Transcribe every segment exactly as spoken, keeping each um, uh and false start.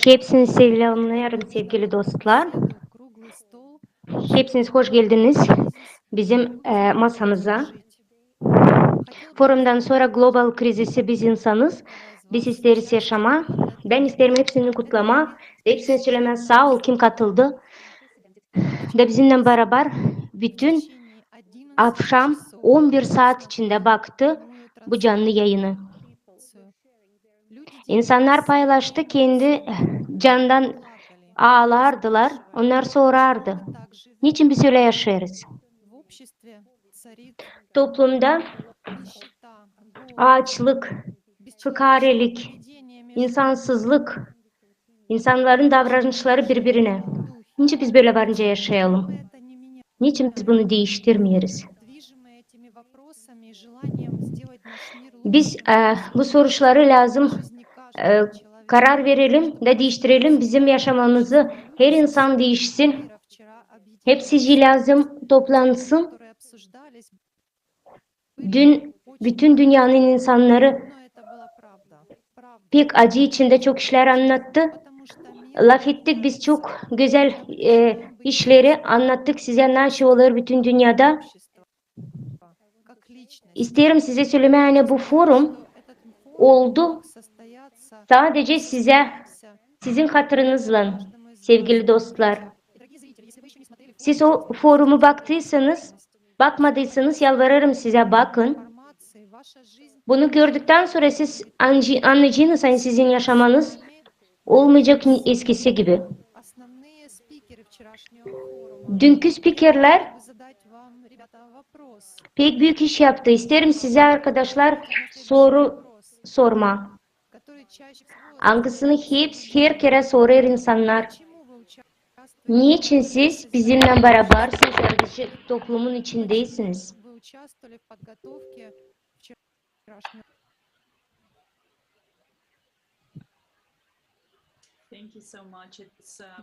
Hepsini selamlıyorum, sevgili dostlar. Hepsiniz hoş geldiniz bizim e, masamıza. Forumdan sora global krizisi biz insanız. Biz isteeriz yaşamaa. Bän isteerim hepsini kutlamaa. Hepsini sölemää saa ol, kim katıldı. Da bizimnän barabar bütün avşam on bir saat içindä baktı bu canlı yayını. İnsannar paylaştı kendi canından, aalardılar. Onnar sorardı: "Niçin biz ölä yaşêêrız?" Toplumda aaçlık, fıkaarelik, insansızlık, insannarın davranışları biri-birinä. Niçin biz bölä varınca yaşayalım? Niçin biz bunu diiştirmeeriz? Biz e, bu soruşları lääzım e, karar verelim da diiştirelim bizim yaşamamızı. Her insan diişsin. Hepsi lääzım toplansın. Dün bütün dünnenin insannarı pek acı içindä çok işlär annattı. Lafettik biz çok gözäl e, işleri, annattık sizä, naşey olêr bütün dünnedä. İsteerim sizä sölemää, ani bu forum oldu sadecä sizä, sizin hatırınızlan, sevgili dostlar. Siz o forumu baktıysanız, bakmadıysanız, yalvarêrım sizä, bakın. Bunu gördüktän sora siz annayacenız, ani sizin yaşamanız olmayacek eskisi gibi. Dünkü spikerlär pek büük iş yaptı. İsteerim sizä, arkadaşlar, soru sormaa, angısını hep, her kerä sorêr insannar: "Neçin siz bizimnän barabarsınız, yaradıcı toplumun içindäsiniz?"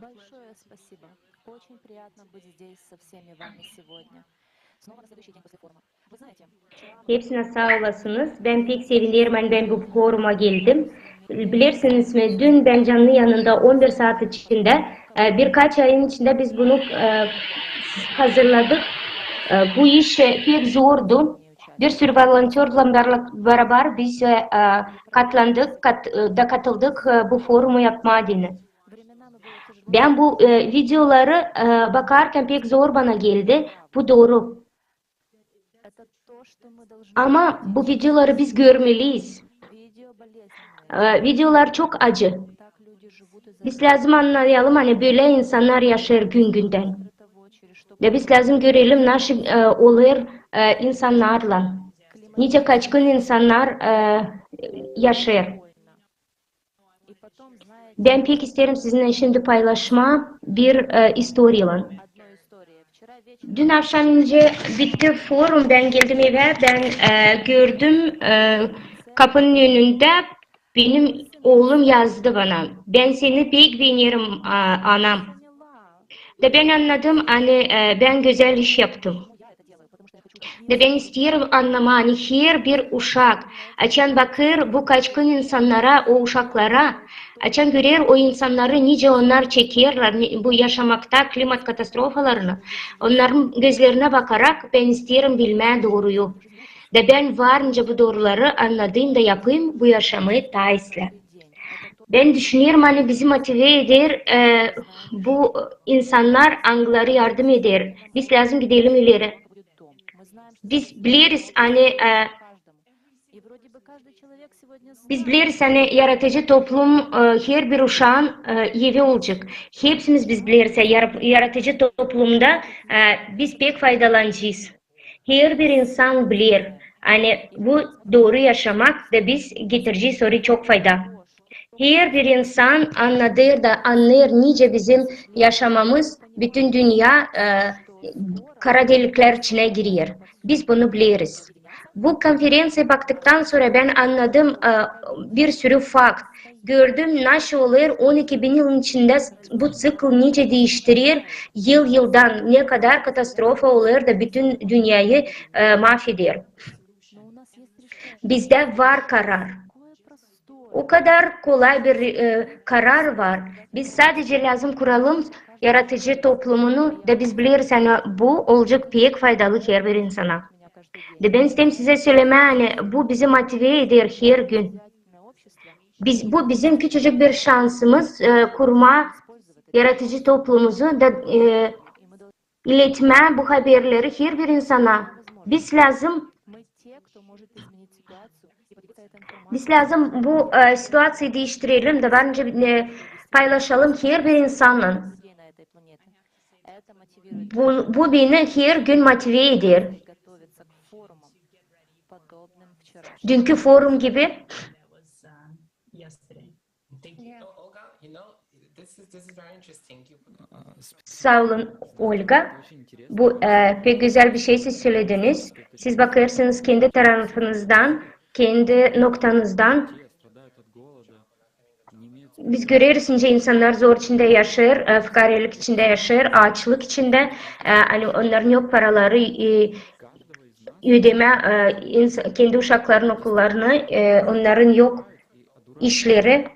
Большое спасибо. Очень приятно быть здесь со всеми вами сегодня. Снова на следующий день после форума. Hepsinä saa olasınız. Bän pek sevinerim, ani bän bu foruma geldim. Bilersiniz mi, dün bän canlı yayında on bir saat içindä, e, birkaç ayın içindä biz bunu e, hazırladık. E, bu iş e, pek zordu. Bir sürü volontörlan barabar biz e, e, katlandık, kat- e, da katıldık e, bu forumu yapmaa deyni. Bän bu e, videoları e, bakarkan pek zor bana geldi. Bu dooru. Ama bu videoları biz görmeliyiz. E, videolar çok acı. Biz lääzım annayalım, ani bölä insannar yaşêêr gün-gündän. Da biz lääzım görelim, naşey e, olêr e, insannarlan. Nicä kaçkın insannar e, yaşêêr. Bän pek isteerim sizinnän şindi paylaşmaa bir e, istoriyalan. Dün avşam incä bitti forum, bän geldim evä, bän e, gördüm e, kapının önündä benim oolum yazdı bana: "Bän seni pek beenerim, a- anam." Da bän annadım, ani e, bän gözäl iş yaptım. Da bän isteerim annamaa, ani herbir uşak, açan bakêr bu kaçkın insannara, o uşaklara, açan görer o insannarı, nicä onnar çekerlär ne- bu yaşamakta klimat katastrofalarını, onnarın gözlerinä bakarak bän isteerim bilmää dooruyu. Da bän varınca bu dooruları annadım da yapayım bu yaşamı taa islää. Bän düşünerim, ani bizi motive eder e, bu insannar, angıları yardım eder. Biz lääzım gidelim ileri. Biz bileriz, ani e, biz bileriz, ani yaratıcı toplum e, herbir uşaan e, evi olacek. Hepsimiz biz bileriz, e, yar- yaratıcı toplumda e, biz pek faydalanacez. Herbir insan biler, ani bu dooru yaşamak da biz getircez orayı çok fayda. Herbir insan annadêr da annêêr, nicä bizim yaşamamız bütün dünnä e, kara deliklär içinä girer. Biz bunu bileriz. Bu konferenţiyayı baktıktan sora bän annadım e, bir sürü fakt. Gördüm, naşey olêr on iki bin yılın içindä bu ţikl nicä diiştirer yıl-yıldan, ne kadar katastrofa olêr da bütün dünneyä e, maaf eder. Bizdä var karar. O kadar kolay bir e, karar var. Biz sadece lääzım kuralım yaratıcı toplumunu da biz bileriz, ani bu olacek pek faydalı herbir insana. Da bän isteerim sizä sölemää, ani bu bizi motive eder her gün. Biz, bu bizim küçücük bir şansımız e, kurmaa yaratıcı toplumumuzu da e, iletmää bu haberleri herbir insana. Biz lääzım biz lääzım bu e, situaţiyayı diiştirelim da bence e, paylaşalım herbir insannan. Bu, bu beni her gün motive eder. Dünkü forum gibi. Saa olun, Olga. Bu e, pek gözäl bir şey siz sölediniz. Siz bakêrsınız kendi tarafınızdan, kendi noktanızdan. Biz göreriz, nicä insannar zor içindä yaşêêr, e, fukarelik içindä yaşêêr, aaçlık içindä, e, ani onnarın yok paraları e, ödemää e, ins- kendi uşakların okullarını, e, onnarın yok işleri.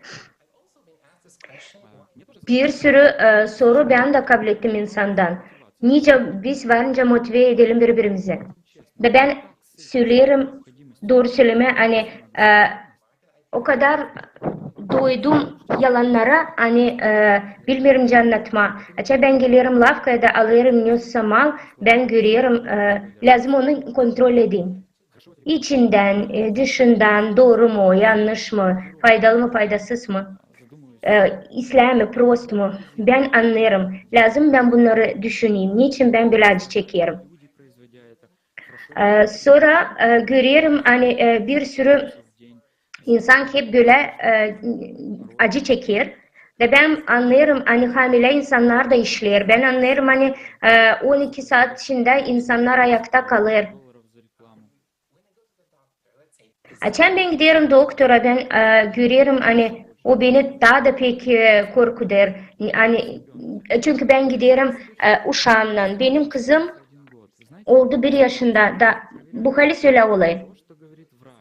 Bir sürü e, soru bän dä kablettim insandan. Nicä biz varınca motive edelim biri-birimizi. Da bän söleerim, dooru sölemää, ani e, o kadar doydum yalannara, ani e, bilmeerim nicä annatmaa. Açan bän gelerim lafkaya da alêrım nesä mal, bän görerim, e, lääzım onu kontrol edeyim. İçindän, e, dışından, dooru mu, yannış mı, faydalı mı, faydasız mı, e, islää mi, prost mu, bän annêêrım. Lääzım bän bunnarı düşüneyim, neçin bän bölä acı çekerim. E, sora e, görerim, ani e, bir sürü insan hep bölä e, acı çeker. Da bän annêêrım, ani hamilä insannar da işleer. Bän annêêrım, ani e, on iki saat içindä insannar ayakta kalêr. Açan bän giderim doktora, bän e, görerim, ani o beni taa da pek e, korkuder. Ani, e, çünkü bän giderim e, uşaamnan. Benim kızım oldu bir yaşında da bu halis ölä olêr.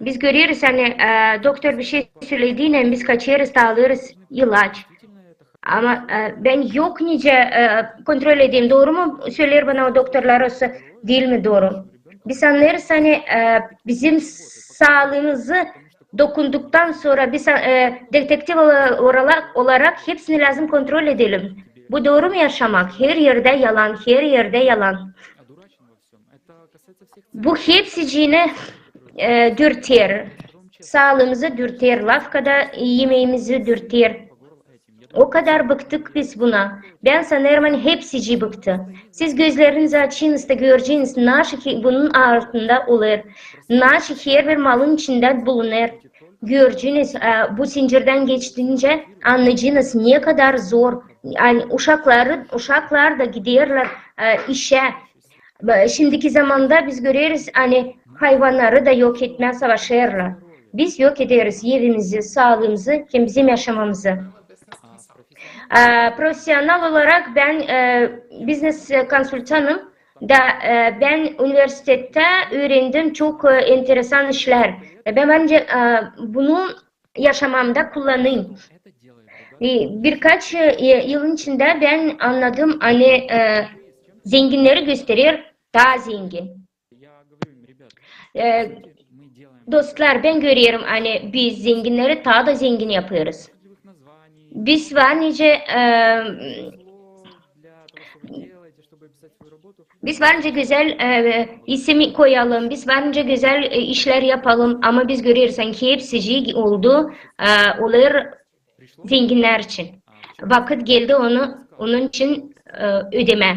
Biz göreriz, ani e, doktor bir şey sölediynän biz kaçêrız da alêrız ilaç. Ama e, bän yok nicä e, kontrol edeyim, dooru mu söleer bana o doktorlar, osa diil mi dooru. Biz annêêrız, ani e, bizim saalıımızı dokunduktan sora biz e, detektiv ola- orarak, olarak hepsini lääzım kontrol edelim. Bu dooru mu yaşamak? Her erdä yalan, her erdä yalan. Bu hepsicini e, dürter. Saalıımızı dürter, lafkada imeemizi dürter. O kadar bıktık biz buna. Bän sanêrım, ani hepsici bıktı. Siz gözlerinizi açınız da göreceniz, naşı ki bunun altında olêr, naşı herbir malın içindä bulunêr. Göreceniz, e, bu sincirdän geçtincä annayacınız, ne kadar zor. Ani uşakları, uşaklar da giderlär e, işä. Şindiki zamanda biz göreriz, ani hayvannarı da yok etmää savaşêrlar. Biz yok ederiz evimizi, saalıımızı hem bizim yaşamamızı. E, profesional olarak bän e, biznes konsultanım da e, bän universitettä üürendim çok e, enteresan işlär. E, bän bence e, bunu yaşamamda kullanayım. E, birkaç e, yılın içindä bän annadım, ani e, zenginneri gösterer taa zengin. E, dostlar, bän görerim, ani biz zenginneri taa da zengin yapêrız. Biz var nicä e, biz var nicä gözäl e, isim koyalım, biz var nicä gözäl e, işlär yapalım, ama biz göreriz, ani hepsici oldu e, olêr zenginnär için. Vakıt geldi onu, onun için e, ödemää.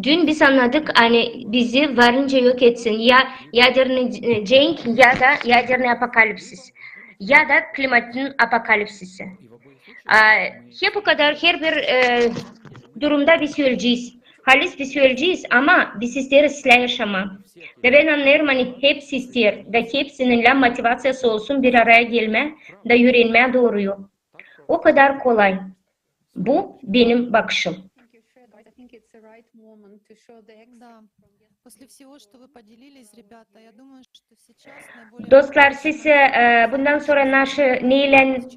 Dün biz annadık, ani bizi var nicä yok etsin ya ядерный cenk, ya da ядерный apokalipsis, ya da klimatın apokalipsisi. A, hep o kadar, herbir e, durumda biz ölecez. Halis biz ölecez, ama biz isteeriz islää yaşamaa. Da bän annêêrım, ani hepsi isteer, da hepsininnän motivaţiyası olsun bir araya gelmää da üürenmää dooruyu. O kadar kolay. Bu benim bakışım. Да. После всего, что вы поделились, ребята, я думаю, что сейчас наиболее... Dostlar, siz, e, bundan sora naşı neylän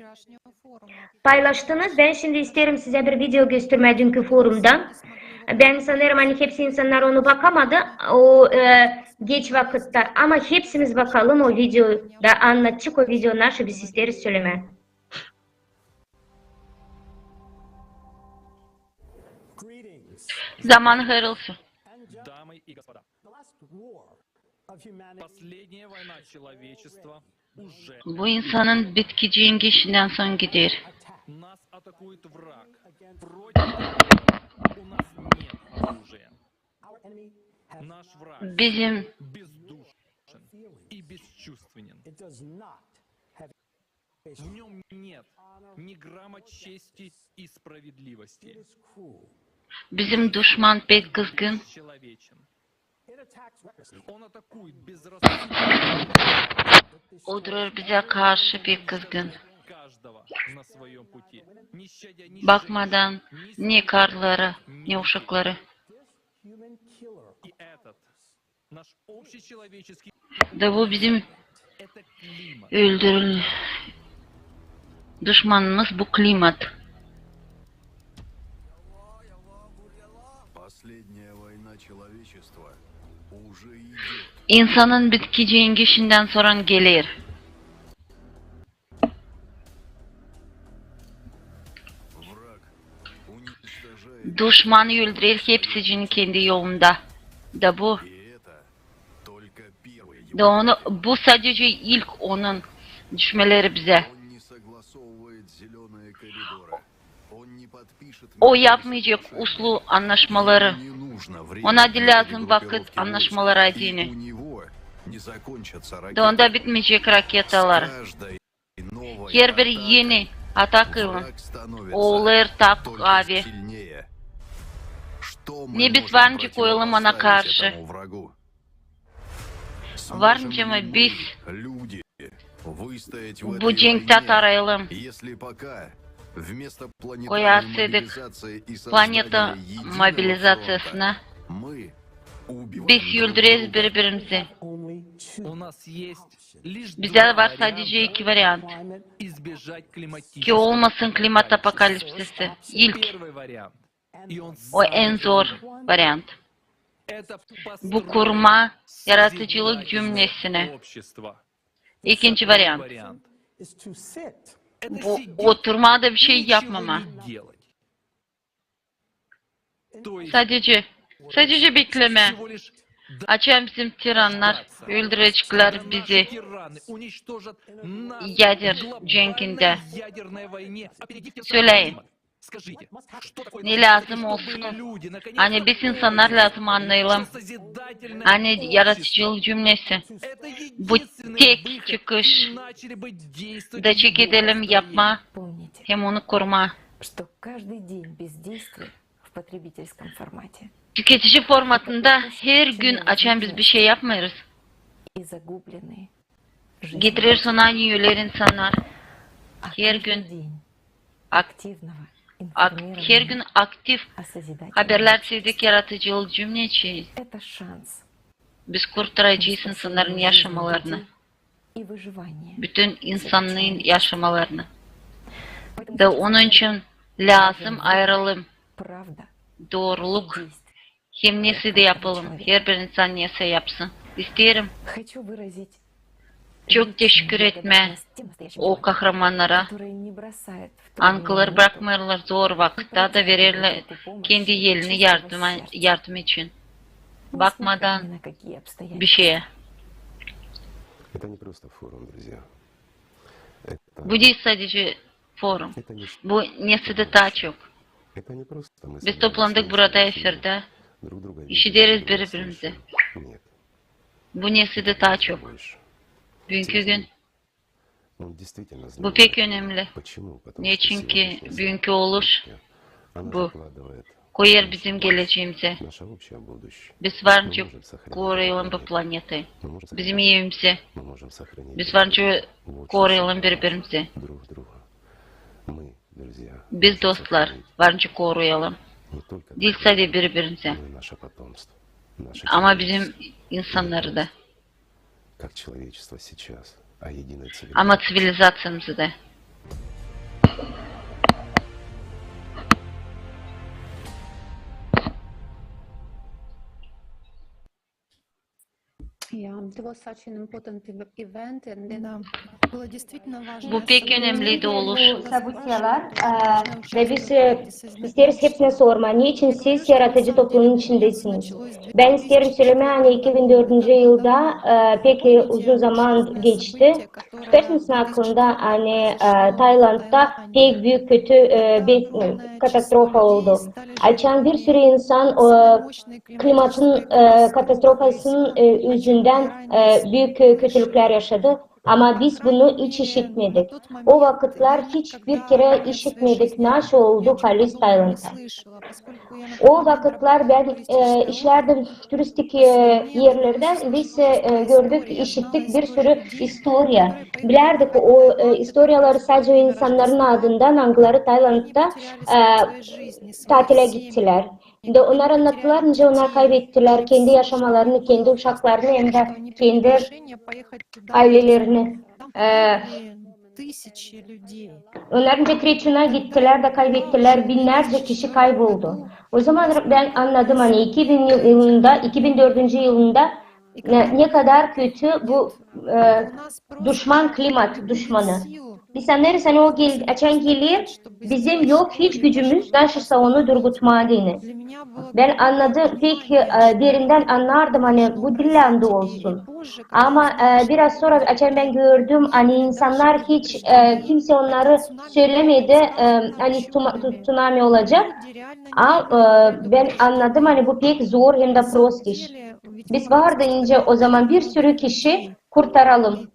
paylaştınız? Bän şindi isteerim sizä bir video göstermää düünkü forumdan. Bän sanêrım, ani hepsi insannar onu bakamadı o, e, geç vakıtta. Ama hepsimiz bakalım o videoyu da, annadacek o video naşı, biz isteeriz sölemää. Zaman hayırlı olsun. Дамы и господа, последняя война человечества уже... Bu insanın bitki cengi şindän sora gider. Нас атакует враг, против которого у нас нет оружия. Наш враг бездушен и бесчувственен. В нём нет ни грамма чести и справедливости. Bizim duşman pek kızgın. Он атакует безрассудно. O durêr bizä karşı pek kızgın. Bakmadan ne karıları, ne uşakları. И этот Da bu bizim öldürül-, duşmanımız bu klimat. Последняя война человечества уже идёт. İnsanın bitki cengi şindän sora geler. Duşman öldürer hepsicini kendi yolunda. Da bu, da onu, bu sadece ilk onun düşmeleri bizä. O yapmayacek uslu annaşmaları. Ona diil lääzım vakıt annaşmaları adına. Da onda bitmeyecek raketalar. Herbir eni atakaylan o olêr taa kuvvetli. Ne biz varınca koyalım ona karşı? Varınca mı biz bu cenktä tarayalım? Koyasaydık planeta mobilizaţiyasını, biz öldüreriz biri-birimizi. Bizdä var sadece iki variant. Ki olmasın klimat apokalipsisi. İlk, o en zor variant. Bu kurmaa yaradıcılık cümnesini. İkinci variant. Bu oturmaa da bişey yapmamaa. Sadece, sadece beklemää. Açan bizim tirannar öldüreceklär bizi yader cenkindä. Söläyin, ne lääzım olsun, ani biz insannar lääzım annayalım, ani yaradıcılık cümnesi bu tek çıkış da çekedelim yapmaa hem onu kurmaa. Что каждый день бездействия в потребительском формате. Tüketici formatında her gün açan biz bişey yapmêêrız, и загубленные жизни. Getirer sona, ani öler insannar. Her gün, her gün aktiv haberlär, seyredecek yaradıcılık cümnesi. Это шанс. Biz kurtaracez insannarın yaşamalarını. Bütün insannarın yaşamalarını. Da onun için lääzım ayıralım. Dooruluk hem ne sade yapalım. Herbir insan ne sade yapsın. İsteerim çok teşekkür etmää o kahramannara, angıları brakmêêrlar zor vakıtta da vererlär kendi elini yardım için. Bakmadan bişeyä. Это не просто форум, друзья. Bu diil sadece forum. Bu ne sade taa çok. Biz toplandık burada efirdä, işideriz biri-birimizi. Bu ne sade taa çok. Büünkü gün bu pek önemli. Neçinki büünkü oluş bu koyêr bizim gelecämizä. Biz varınca koruyalım bu planetayı, bizim evimizi. Biz varınca koruyalım biri-birimizi. Biz, dostlar, varınca koruyalım diil sade biri-birimizi, Ama bizim insannarı da. Ama ţivilizaţiyamızı da. Bu pek önemliydi oluş. Событиялар, e, da biz, e, isteeriz hepsinä sormaa, neçin siz yaradıcı toplumun içindesiniz? Bän isteerim sölemää, ani iki bin dördüncü yılda, e, pek, e, uzun zaman geçti. Tutarsınız mı aklında, ani, e, Taylandda pek büük kötü, e, bir, e, katastrofa oldu. Açan bir sürü insan, e, klimatın, e, katastrofasının, e, üzündän, e, büük, e, kötülüklär yaşadı. Ama biz bunu hiç işitmedik. O vakıtlar hiç bir kerä işitmedik, naşey oldu halis Taylandda. O vakıtlar bän, e, işlärdim turistik, e, erlerdä, biz, e, gördük, işittik bir sürü istoriya. Bilärdik o, e, istoriyaları sadecä o insannarın adından, angıları Taylandda, e, tatilä gittilär. Da onnar annattılar, nicä onnar kaybettilär kendi yaşamalarını, kendi uşaklarını hem dä kendi aylelerini. E, onnar nicä Kreçuna gittilär da kaybettilär, binnärcä kişi kayboldu. O zaman bän annadım, ani iki bin yılında, iki bin dördüncü yılında ne, ne kadar kötü bu, e, duşman, klimat duşmanı. Biz annêêrız, ani o gel-, açan geler, bizim yok hiç gücümüz, naşey olsa onu durgutmaa deyni. Bän annadım, pek, e, derindän annardım, ani bu diil anda olsun. Ama, e, biraz sora, açan bän gördüm, ani insannar hiç, e, kimsey onnara sölemedi, e, ani tuma-, tu-, tsunami olacek. A, e, bän annadım, ani bu pek zor hem dä prost iş. Biz vardı nicä o zaman bir sürü kişi kurtaralım.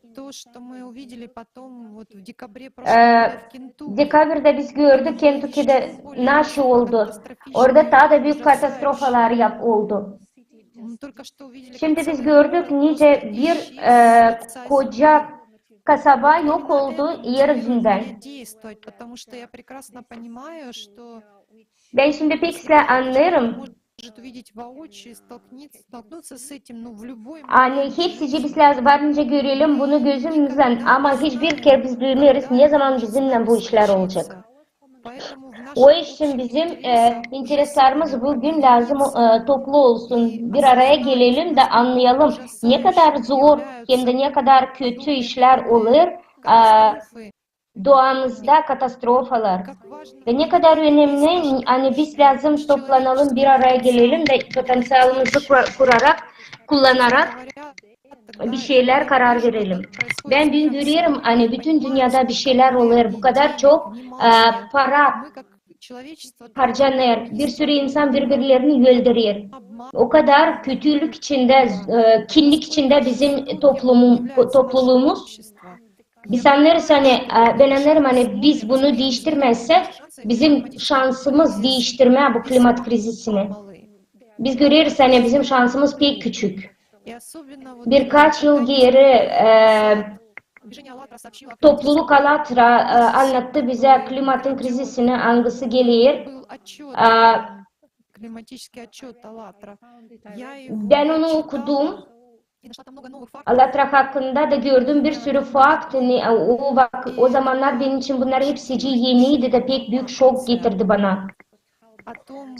E, dekabrda biz gördük, Kentukida naşey oldu. Orada taa da büük katastrofalar yap-, oldu. Şindi biz gördük, nicä bir, e, koca kasaba yok oldu er üzündän. Bän şindi pek islää annêêrım, ani hepsicii biz lääzım var nicä görelim bunu gözümüzdän, ama hiçbir kerä biz bilmeeriz, ne zaman bizimnän bu işlär olacek. O iş için bizim, e, intereslerimiz büün lääzım, e, toplu olsun, bir araya gelelim da annayalım, ne kadar zor hem dä ne kadar kötü işlär olêr, e, doamızda katastrofalar. Da ne kadar önemli, ani biz lääzım toplanalım, bir araya gelelim da potanţialımızı kura-, kurarak, kullanarak bişeylär karar verelim. Bän büün görerim, ani bütün dünnedä bişeylär olêr, bu kadar çok, e, para harcanêr, bir sürü insan biri-birlerini öldürer. O kadar kötülük içindä, e, kinlik içindä bizim toplumu-, topluluumuz. Biz annêêrız, ani, e, bän annêêrım, ani biz bunu diiştirmäzsäk, bizim şansımız diiştirmää bu klimat krizisini. Biz göreriz, ani bizim şansımız pek küçük. Birkaç yıl geeri, e, topluluk Alatra, e, annattı bizä klimatın krizisini, angısı geler. E, bän onu okudum. Alatra hakkında da gördüm bir sürü fakt, ne, o vak-, o zamannar benim için bunnar hepsicii eniydi da pek büük şok getirdi bana.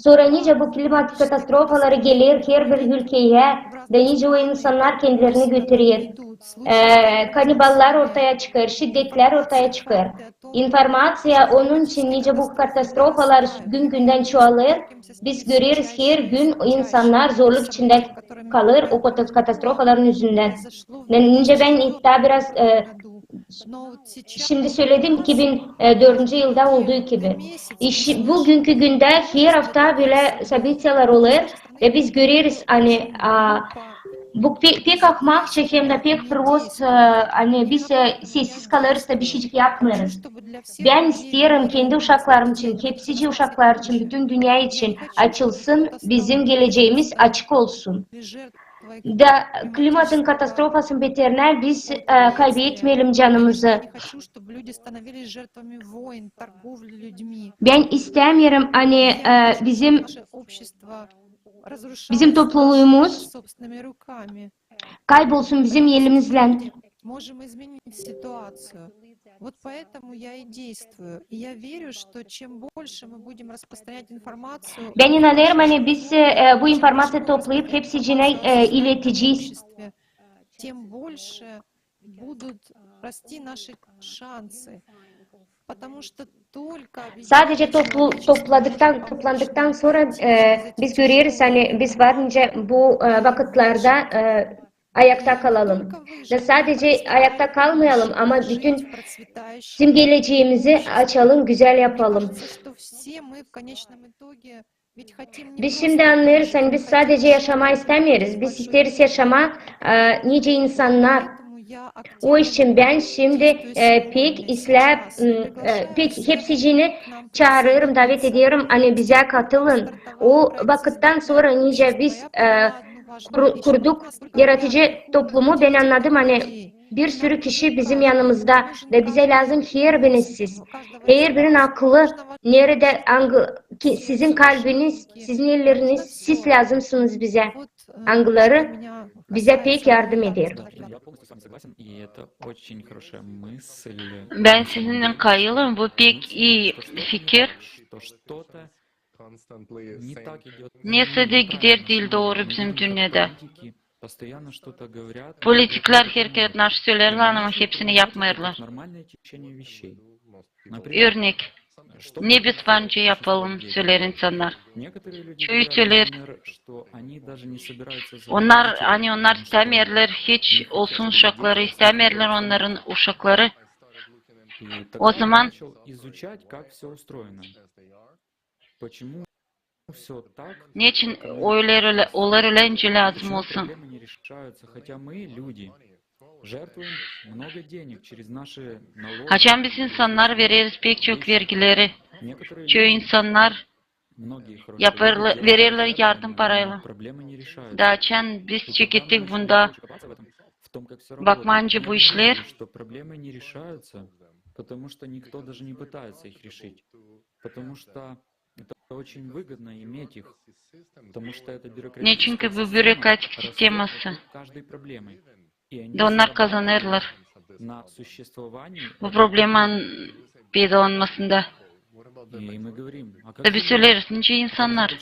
Sora nicä bu klimat katastrofaları geler herbir ülkeyä, da nicä o insannar kendilerini götürer. E, kaniballar ortaya çıkêr, şiddetlär ortaya çıkêr. İnformaţiya, onun için nicä bu katastrofalar gün-gündän çoğalêr, biz göreriz, her gün insannar zorluk içindä kalêr o kata-, katastrofaların üzündän. Nicä bän taa biraz, e, şindi söledim, iki bin dördüncü yılda olduğu gibi. İş, büünkü gündä her afta bölä событиялар olêr, da biz göreriz, ani, a, bu pe-, pek ahmakça hem dä pek prost, e, ani biz, e, sessiz kalêrız da bişeycik yapmêêrız. Bän isteerim kendi uşaklarım için, hepsicii uşaklar için, bütün dünnä için açılsın, bizim geleceemiz açık olsun. Da klimatın katastrofasını beterinä biz, e, kaybetmeyelim canımızı. Bän istämeerim, ani, e, bizim bizim topluluumuz собственными руками. kaybolsun bizim elimizlän. Можем изменить ситуацию. Вот поэтому я и действую. И я верю, что чем больше мы будем распространять информацию Bän inanêrım, ani biz e, bu informaţiyayı toplayıp hepsicinä e, iletecez. Тем больше будут расти наши шансы. Потому что только Sadece toplu, topladıktan, toplandıktan sonra e, biz göreriz, ani biz varınca bu e, vakıtlarda e, ayakta kalalım. Da sadece ayakta kalmayalım, ama bütün bizim geleceemizi açalım, gözäl yapalım. Biz şindi annêêrız, ani biz sadece yaşamaa istämeeriz. Biz isteeriz yaşamaa e, nicä insannar. O için bän şindi e, pek islää, m, e, pek hepsicini çaarêrım, davet ederim, ani bizä katılın. O vakıttan sonra nicä biz e, kuru- kurduk yaratıcı toplumu, bän annadım, ani bir sürü kişi bizim yanımızda da bizä lääzım herbiriniz siz. Herbirinin aklı neredä, angı, ki, sizin kalbiniz, sizin elleriniz, siz lääzımsınız bizä. Angıları bizä pek yardım eder. Я полностью с вами согласен, и это очень хорошая мысль. Bän sizinnän kayılım, bu pek ii fikir. Что что-то не так идёт. Nesä dä gider diil dooru bizim dünnedä. Постоянно что-то говорят. Politiklär herkerä naşı söleerlär, ama hepsini yapmêêrlar. Нормальное течение вещей. Örnek, ne biz varınca yapalım, söleer insannar. Çoyu söleer, onnar, ani onnar istämeerlär hiç olsun uşakları, istämeerlär onnarın uşakları. O zaman neçin öyle, öyle, olar ölencä lääzım olsun? Açan biz insannar vereriz pek çok vergileri, çoyu insannar yapêrlar, vererlär yardım paraylan. Da açan biz çekettik bunda bakmanca bu işlär, neçin ki bu bürokratik sisteması. Da onnar kazanêrlar bu problemanın peydalanmasında. Da biz söleeriz, nicä insannar.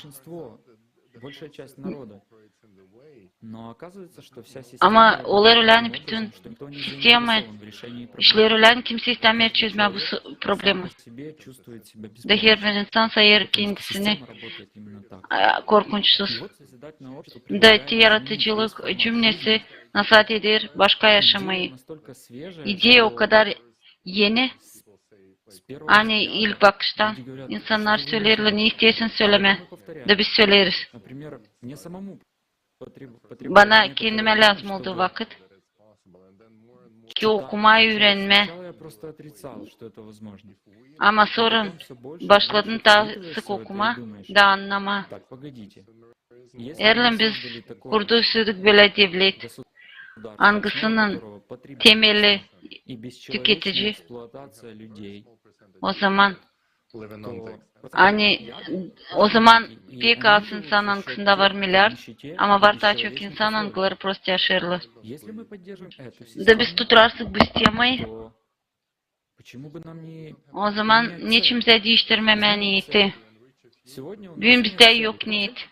Ama olar ölä, ani bütün sistema işleer ölä, ani kimsey istämeer çözmää bu problema. Da herbir insan sayêr kendisini korkunçsuz. Da te yaratıcılık cümnesi nasaat eder başka yaşamayı. İdeya o kadar eni, ani ilk bakıştan insannar söleerlär, ne isteersin sölemä. Da biz söleeriz. Bana kendimä lääzım oldu vakıt ki okumaa, üürenmää. Ama sora başladım taa sık okumaa da annamaa. Eer biz kurdursaydıq bölä devlet, angısının temeli tüketici, o zaman, ani, o zaman pek az insan, angısında var milliard, ama var taa çok insan, angıları prosto yaşêêrlar. Da biz tutarsak bu sistemayı, o zaman neçin bizä diiştirmää neeti? Büün bizdä yok neet.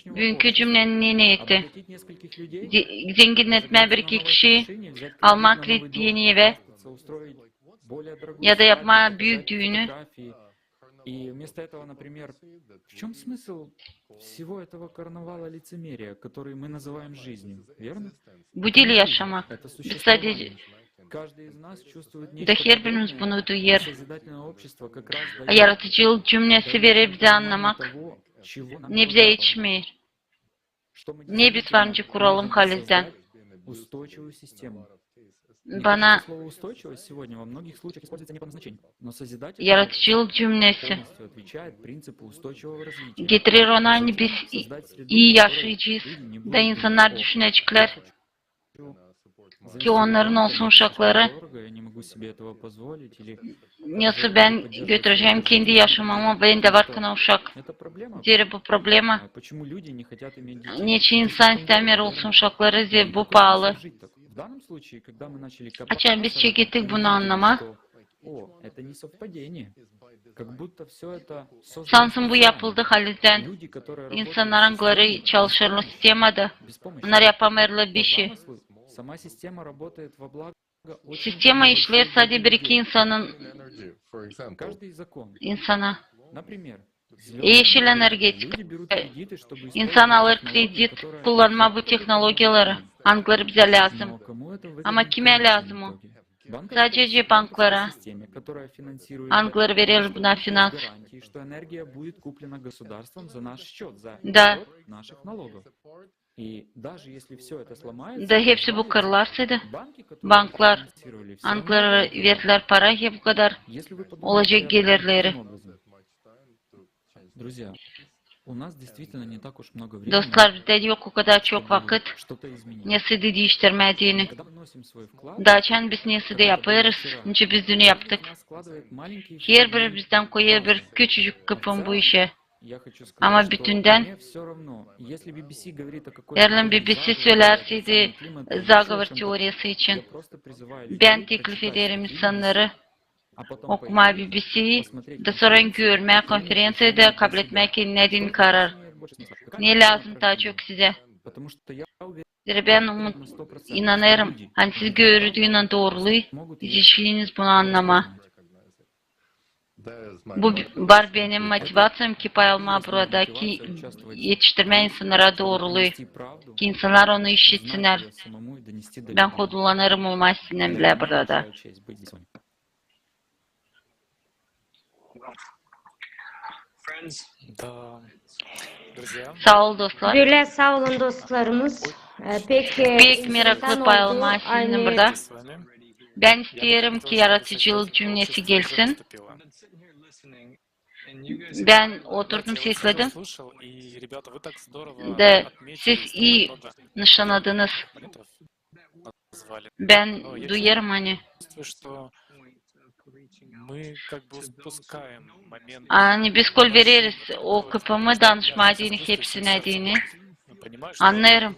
Büünkü cümnenin ne neeti? Zenginnetmää bir-iki kişiyi, almaa kredit eni evä ya da yapmaa büük düünü. И вместо этого, например, в чем смысл всего этого карнавала лицемерия, который мы называем жизнью, верно? Bu diil yaşamak. Biz sadece, da herbirimiz bunu duyêr. Yaratıcılık cümnesi verer bizä annamak, ne bizä etişmeer, ne biz varınca kuralım halizdän. Bana yaratıcılık cümnesi getirer ona, ani biz ii yaşayacez, da insannar düşüneceklär ki onnarın olsun uşakları, Nasıl bän götürecäm kendi yaşamamı, bendä var ki uşak? Zerä bu problema. Neçin insan istämeer olsun uşakları, zerä bu paalı. Açan biz çekettik bunu annamaa, sansın bu yapıldı halizdän. İnsannar, angıları çalışêrlar sistemada, onnar yapamêêrlar bişey. Sistema işleer sade bir-iki insanın, insana. Eşil energetika. İnsan alêr kredit kullanmaa bu tehnologiyaları, angıları bizä lääzım. Ama kimä lääzım o? Sadecä banklara, angıları verer buna finans. Da. Da hepsi bu kırılarsaydı, banklar, angıları verdilär para, hep bu kadar olacek gelirleri. Dostlar, bizdä yok o kadar çok vakıt nesä diiştirmää deyni. Da açan biz nesä yapêrız, nicä biz dün yaptık. Herbiri bizdän koyêr bir küçücük kıpım bu işä. Ama bütündän, eer B B C sölärseydi zagovor teoriyası için, bän teklif ederim insannarı okumaa B B C-yi, da sora görmää konferenţiyada, kabletmää kendinä deyni karar. Ne lääzım taa çok sizä? Zerä bän umut, inanêrım, ani siz gördüünüz dooruluyu, siz işiniz bunu annamaa. Bu var benim motivaţiyam ki pay almaa burada, ki etiştirmää insannara dooruluyu, ki insannar onu işitsinnär. Bän hodlanêrım olmaa sizinnän bilä burada. Saa ol, dostlar. Bölä saa olun, dostlarımız. Pek meraklı pay almaa sizinnän burada. Bän isteerim ki yaradıcılık cümlesi gelsin. Bän oturdum, sesledim. Da siz ii nışannadınız. Bän duyêrım, ani ani biz kol vereriz o kıpımı danışmaa deyni hepsinä deyni. Annêêrım.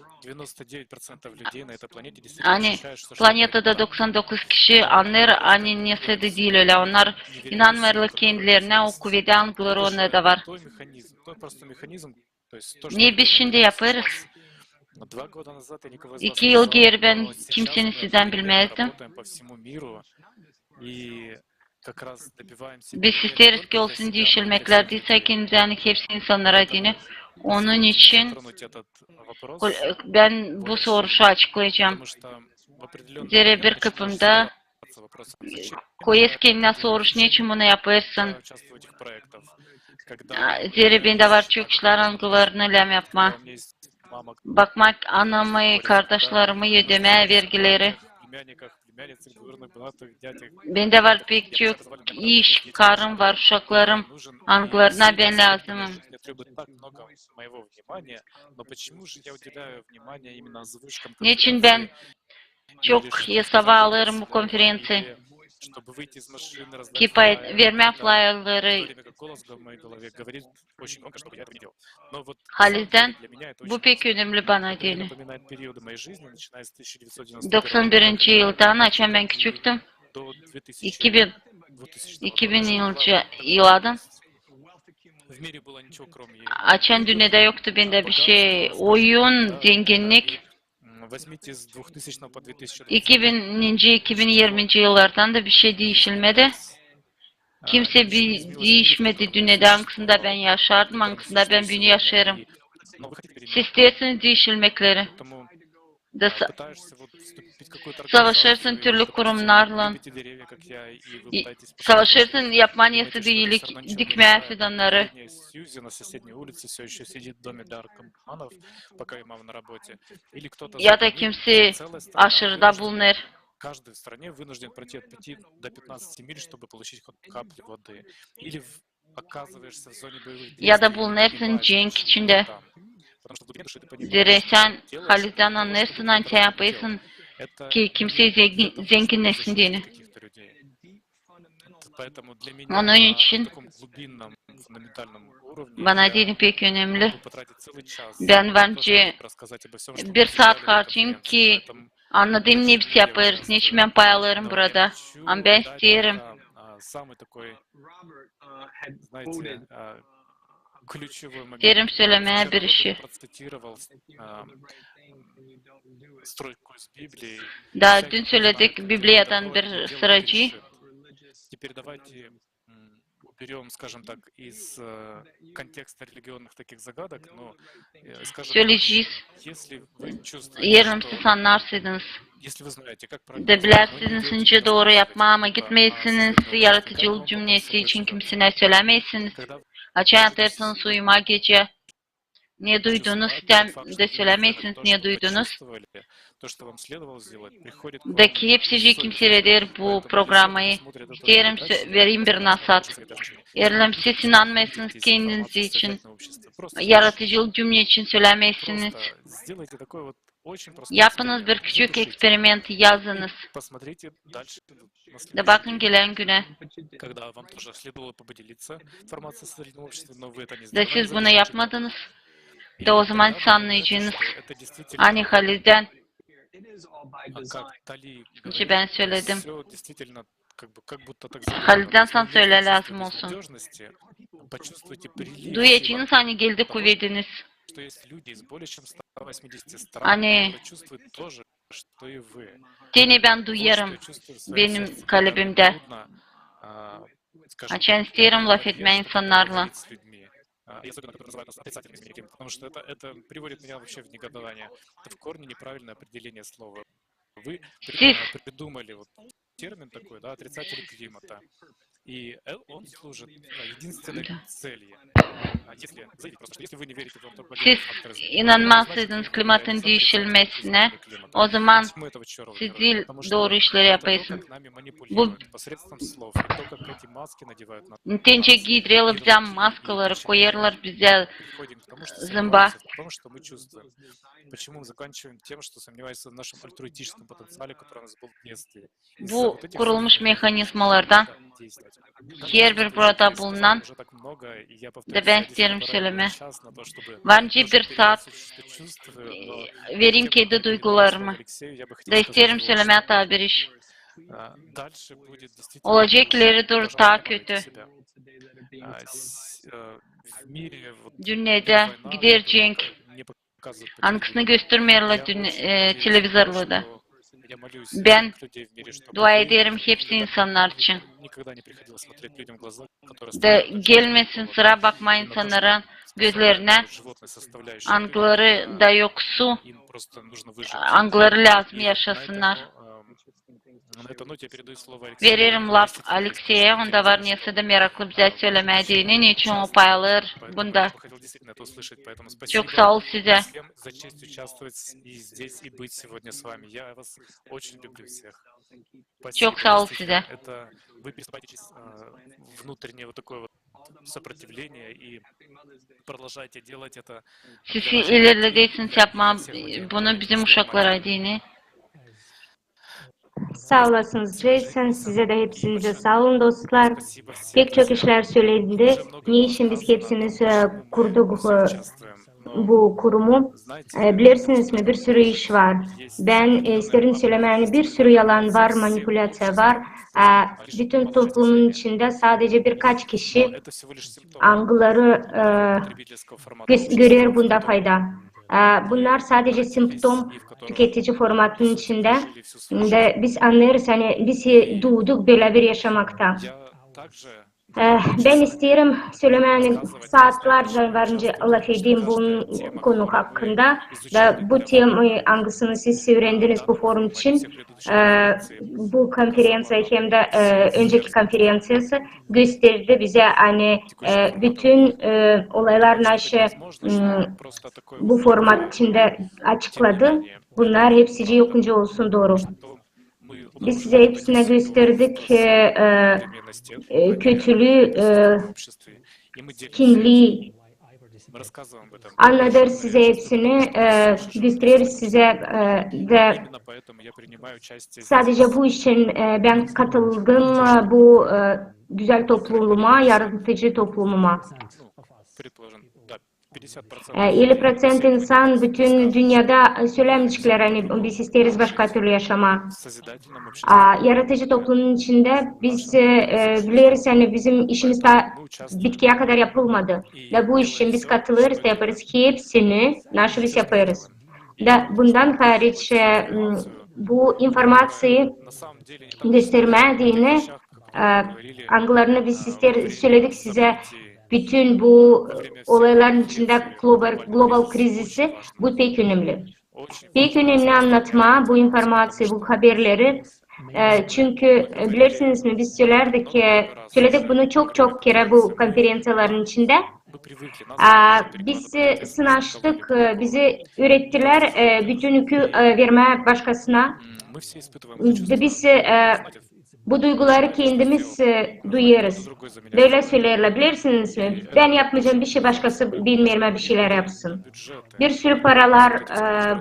Ani planetada doksan dokuz kişi annêêr, ani nesä dä diil ölä. Onnar inanmêêrlar kendilerinä, o kuvedä, angıları onnarda var. Ne biz şindi yapêrız? İki yıl geeri bän kimseni sizdän bilmäzdim. Biz isteeriz ki olsun diişilmeklär, deyni, hepsi insannara deyni. Onun için bän bu soruşu açıklayacam. Zerä bir kıpımda koyêr kendinä soruş, neçin bunu yapêrsın? Zerä bendä var çok işlär, angılarını lääm yapmaa. Bakmaa anamı, kardaşlarımı, ödemää vergileri. Bendä var pek çok iş, karım var, uşaklarım, angılarına bän lääzımım. Neçin bän çok esaba alêrım bu konferenţiyayı? Ki pay vermää flayerleri, halizdän bu pek önemli bana deyni. Doksan birinci yıldan, açan bän küçüktüm, iki bin, iki bin yıladan, açan dünnedä yoktu bendä bişey, oyun, zenginnik. İki bininci, iki bin irminci yıllardan da bişey diişilmedi. Kimsey diişmedi dünnedä, angısında bän yaşardım, angısında bän büün yaşêêrım. Siz isteersiniz diişilmekleri. Da sa-, savaşêrsın türlü kurumnarlan. Savaşêrsın yapmaa nesä dä iilik, dikmää fidannarı. Ya da kimsey aşırıda bulunêr. Ya da bulunêrsın cenk içindä. Zerä sän halizdän annêêrsın, ani sän yapêrsın ki kimsey zengin-, zenginnesin deyni. Onun için bana deyni pek önemli. Bän var nicä bir saat harcayım ki annadayım, ne biz yapêrız, neçin bän paylaşêrım burada. Ama bän isteerim, isteerim sölemää bir işi. Taa dün söledik Bibliyadan bir sıracıı. Söleyecez. Eer siz annarsaydınız da bilärsiniz, nicä dooru yapmaa, ama gitmeersiniz yaradıcılık cümlesi için kimseyä sölämeersiniz. Açan yatêrsınız uyumaa gecä, ne duydunuz, tä dä sölämeersiniz, ne duydunuz. Da ki hepsicii, kim siireder bu programayı, isteerim vereyim bir nasaat. Eer siz inanmêêrsınız kendiniz için, yaradıcılık cümle için sölämeersiniz. Yapınız bir küçük eksperiment, yazınız. Da bakın gelän günä. Da siz bunu yapmadınız. Da ozaman siz annayacınız, ani halizdän, nicä bän söledim, halizdän sansın ölä lääzım olsun. Duyacınız, ani geldi kuvediniz. Ani te ne bän duyêrım benim kalbimdä, açan isteerim lafetmää insannarlan. Siz Siz inanmazsaydınız klimatın diişilmesinä, ozaman siz diil dooru işleri yapêrsınız. Bu netencä giidereler bizä maskaları, koyêrlar bizä zımba. Bu kurulmuş mehanizmalardan herbir burada bulunan, da bän isteerim sölemää. Var nicä bir saat, e, vereyim kendi duygularımı. Da isteerim sölemää taa bir iş. Olacek ileri dooru taa kötü. Dünnedä gider cenk, angısını göstermeerlär televizorlarda. Bän dua ederim hepsi insannar için. Da gelmesin sıra bakmaa insannarın gözlerinä, angıları da yok su, angıları lääzım yaşasınnar. Vererim laf Alekseyä, onda var nesä dä meraklı bizä sölemää deyni, neçin o paylaşêr bunda. Çok saa ol sizä. Çok saa ol sizä. Siz ilerledersiniz yapmaa bunu bizim uşaklara deyni. Saa olasınız, Jason, sizä dä hepsinizä saa olun, dostlar. Pek çok işlär sölendi. Ne için biz hepsimiz, e, kurduk, e, bu kurumu? E, bilersiniz mi, bir sürü iş var. Bän, e, isteerim sölemää, ani bir sürü yalan var, manipulyaţiya var. E, bütün toplumun içindä sadecä birkaç kişi, angıları, e, gös-, görer bunda fayda. E, bunnar sadecä simptom tüketici formatın içindä. Da biz annêêrız, ani biz, e, duuduk bölä bir yaşamakta. E, bän isteerim sölemää, ani saatlarca var nicä lafedeyim bu konu hakkında. Da bu tema, angısını siz üürendiniz bu forum için, e, bu konferenţiya hem dä, e, önceki konferenţiyası gösterdi bizä, ani, e, bütün, e, olaylar naşı, m, bu format içindä açıkladı. Bunnar hepsicii yok nicä olsun dooru. Biz sizä hepsinä gösterdik, e, e, e, kötülüü, e, kinlii, annadêr sizä hepsini, e, gösterer sizä, e, da sadecä bu için, e, bän katıldım, e, bu, e, gözäl toplumuma, yaradıcı toplumuma. E, elli proţent insan bütün dünnedä sölämeyeceklär, ani biz isteeriz başka türlü yaşamaa. A, yaradıcı toplumun içindä biz, e, e, bileriz, ani bizim işimiz taa bitkiyä kadar yapılmadı. Da bu iş için biz katılêrız da yapêrız hepsini, naşı biz yapêrız. Da bundan hariç, e, m, bu informaţiyayı göstermää deyni, e, angılarını biz ister, söledik sizä, bütün bu, e, olayların içindä global, global krizisi, bu pek önemli. Pek önemli annatmaa bu informaţiyayı, bu haberleri. E, çünkü, e, bilersiniz mi, biz sölärdik, e, söledik bunu çok-çok kerä bu konferenţiyaların içindä. A, biz, e, sınaştık, e, bizi üürettilär, e, bütün yükü, e, vermää başkasına. Da biz, e, bu duyguları kendimiz, e, duyêrız. Bölä söleerlär, bilersiniz mi? Bän yapmayacam bir şey, başkası benim erimä bir şeylär yapsın. Bir sürü paralar, e,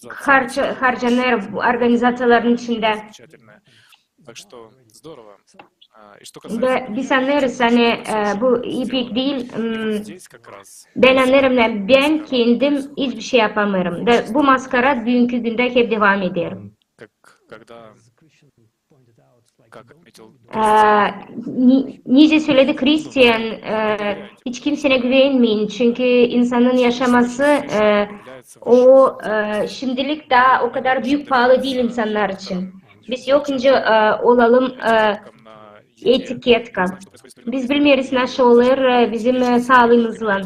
harca-, harcanêr bu organizaţiyaların içindä. Da biz annêêrız, ani, e, bu ipek diil, m, bän annêêrım, ani bän kendim hiçbir şey yapamêêrım. Da bu maskara büünkü gündä hep devam eder. E, ni-, nicä söledi Kristian, e, hiç kimseyä güvenmeyin, çünkü insanın yaşaması, e, o, e, şimdilik taa o kadar büük paalı diil insannar için. Biz yok nicä, e, olalım, e, etiketka. Biz bilmeeriz, naşı olêr, e, bizim, e, saalıımızlan.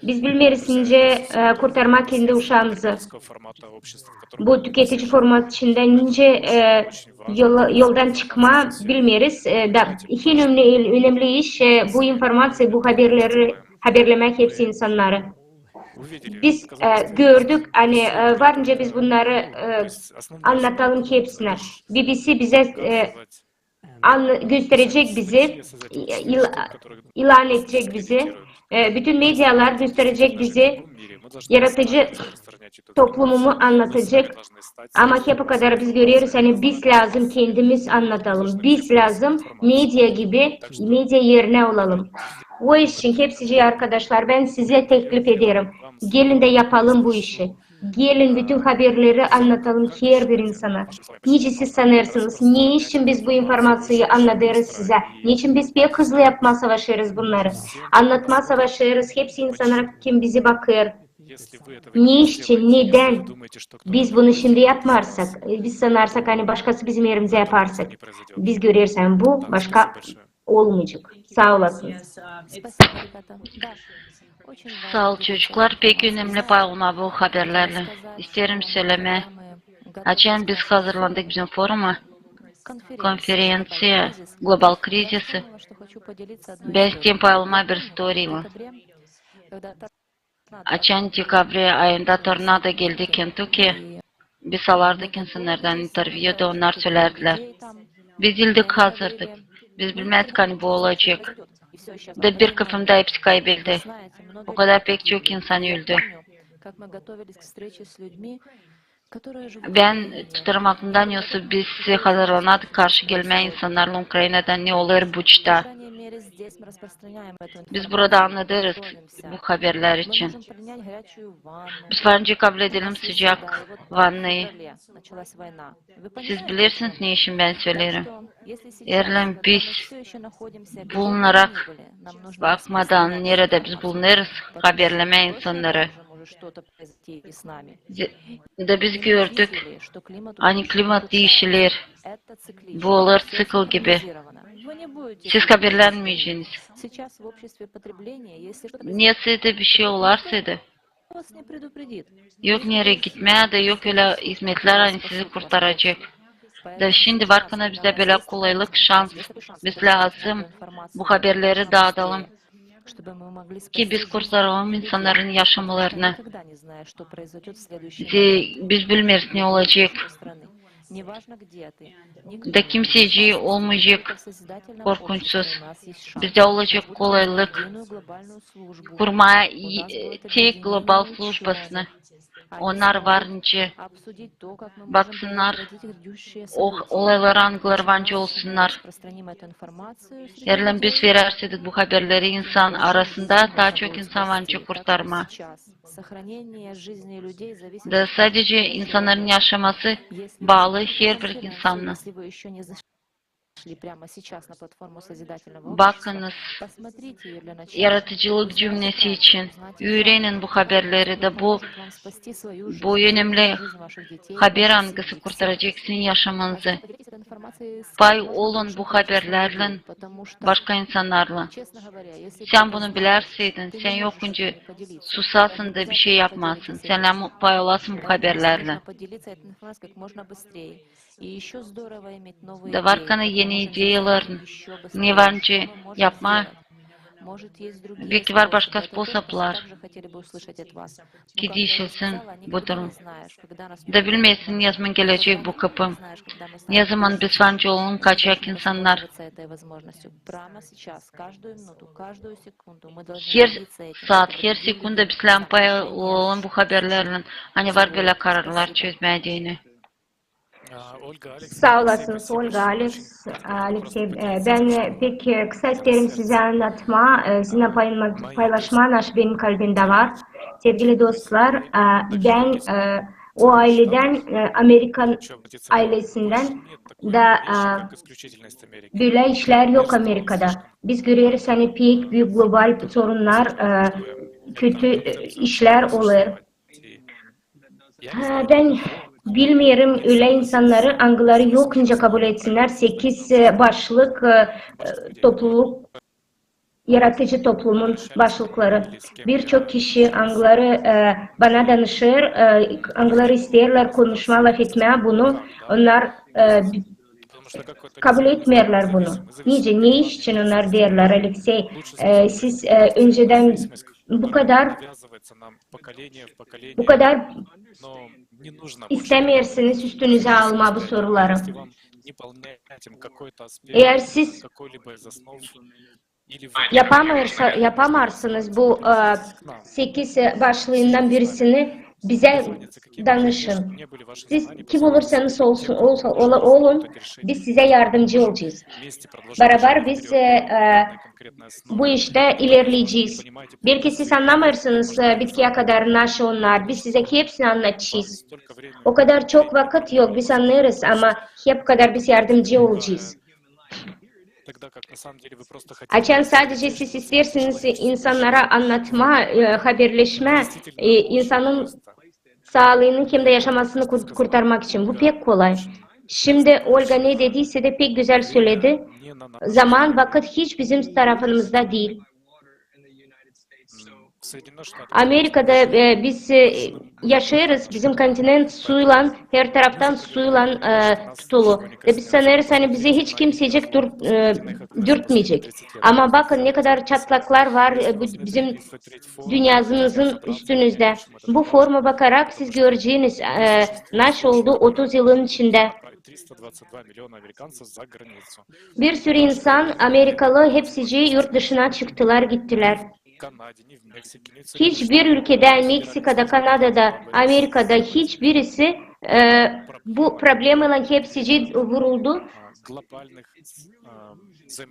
Biz bilmeeriz nicä, e, kurtarmaa kendi uşaamızı. Bu tüketici format içindä nicä, e, yol-, yoldan çıkmaa bilmeeriz. E, da en önemli, önemli iş, e, bu informaţiya, bu haberleri, haberlemää hepsi insannarı. Biz, e, gördük, ani, e, var nicä biz bunnarı, e, annatalım hepsinä. B B C bizä, e, an-, gösterecek bizi, il-, ilan edecek bizi. E, bütün medialar gösterecek bizi, yaradıcı toplumumu annatacek. Ama hep o kadar biz göreriz, ani biz lääzım kendimiz annatalım. Biz lääzım media gibi, media erinä olalım. O iş için hepsicii arkadaşlar, bän sizä teklif ederim. Gelin dä yapalım bu işi. Gelin bütün haberleri annatalım herbir insana. Nicä siz sanêrsınız, ne için biz bu informaţiyayı annadêrız sizä? Neçin biz pek hızlı yapmaa savaşêrız bunnarı? Annatmaa savaşêrız hepsi insannara, kim bizi bakêr. Ne için, nedän biz bunu şindi yapmarsak, e, biz sanarsak, ani başkası bizim erimizä yaparsak, biz göreriz, ani bu başka olmayacek. Saa olasınız. Saa ol, çocuklar, pek önemli paylaşmaa bu haberlerlän. İsteerim sölemää, açan biz hazırlandık bizim foruma, konferenţiya, global krizisi, bän isteerim paylaşmaa bir istoriyaylan. Açan dekabr ayında tornado geldi Kentucky, biz alardık insannardan intervyu da onnar sölärdilär. Biz ildik hazırdık. Biz bilmäzdik, ani bu olacek. Da bir kafamda hepsi kaybedildi. O kadar pek çok insan öldü. Bän tutarım aklımda, ne olsa biz hazırlanardık karşı gelmää insannarlan Ukrainadan, ne olêr Buçta. Biz burada annadêrız bu haberlär için. Biz var nicä kabledelim sıcak vannayı. Siz bilersiniz, ne için bän söleerim. Eer biz bulunarak, bakmadan, neredä biz bulunêrız, haberlemää insannarı. Da biz gördük, ani klimat diişiler. Bu olêr ţikl gibi. Siz haberlänmeyeceniz. Neysä dä bir şey olarsa da, yok nereyi gitmää da yok ölä hizmetlär, ani sizi kurtaracek. Da şindi var kana bizdä bölä kolaylık, şans. Biz lääzım bu haberleri daadalım, ki biz kurtaralım insannarın yaşamalarını. Biz bilmeeriz, ne olacek. Da kimseycä olmayacek korkunçsuz. Bizdä olacek kolaylık kurmaa i-, tek global slujbasını. Onnar var nicä baksınnar o olaylara, angıları var nicä olsunnar. Eer biz verärsäydik bu haberleri insan arasında, taa çok insan var nicä kurtarmaa. Da sadecä insannarın yaşaması baalı herbir insannı. Bakınız, yaradıcılık cümnesi için üürenin bu haberleri da bu, bu önemli haber, angısı kurtaracek sizin yaşamanızı. Pay olun bu haberlerlän başka insannarlan. Sän bunu bilärsäydin, sän yokunca susasın da bişey yapmazsın. Sän lääzım pay olasın bu haberlerlän. Da var kana eni ideyaların, ne var nicä yapmaa. Belki var başka sposoblar. Ki diişilsin bu durum. Da bilmeersin, ne zaman gelecek bu kapı. Ne zaman biz var nicä olalım kaçak insannar. Her saat, her sekunda biz lääzım pay olalım bu haberlerlän, ani var bölä kararlar çözmää deyni. Saa olasınız, Olga, Aleks-, Aleksey. E, bän, e, pek, e, kısa isteerim sizä annatmaa, e, sizinnän paylaşmaa, naşı benim kalbimdä var. Sevgili dostlar, e, bän, e, o ayledän, e, Amerikan aylesindän da, e, bölä işlär yok Amerikada. Biz göreriz, ani pek büük global sorunnar, e, kötü, e, işlär olêr. Ha, bän bilmeerim ölä insannarı, angıları yok nicä kabul etsinnär sekiz, e, başlık, e, e, topluluk, yaradıcı toplumun başlıkları. Birçok kişi, angıları, e, bana danışêr, e, angıları isteerlär konuşmaa, lafetmää bunu, onnar, e, kabul etmeerlär bunu. Nicä, ne iş için onnar deerlär, Aleksey, e, siz, e, öncedän bu kadar, bu kadar istämeersiniz üstünüzä almaa bu soruları. Eer siz yapamêêrsa-, yapamêêrsınız bu, e, sekiz, e, başlıından birisini, bizä danışın. Siz kim olursanız olsun, olsa, ola-, olun, biz sizä yardımcı olacez. Barabar biz, e, e, bu iştä ilerleyecez. Belki siz annamêêrsınız, e, bitkiyä kadar naşı onnar, biz sizä hepsini annadacez. O kadar çok vakıt yok, biz annêêrız, ama hep kadar biz yardımcı olacez. Açan sadecä siz isteersiniz insannara annatmaa, e, haberleşmää, e, insanın saalıını hem dä yaşamasını kurt-, kurtarmak için. Bu pek kolay. Şindi Olga ne dediysä dä pek gözäl söledi. Zaman, vakıt hiç bizim tarafımızda diil. Amerikada, e, biz, e, yaşêêrız, bizim kontinent suylan, her taraftan suylan, e, tutulu. Ve biz sanêrız, ani bizi hiç kimsecik dur-, e, dürtmeyecek. Ama bakın, ne kadar çatlaklar var, e, bu bizim dünnämizin üstünüzdä. Bu forma bakarak siz göreceniz, e, naşı oldu otuz yılın içindä. Bir sürü insan amerikalı, hepsicii yurt dışına çıktılar, gittilär. Hiçbir ülkedä, Meksikada, Kanadada, Amerikada hiçbirisi, e, bu problemaylan hepsicii vuruldu.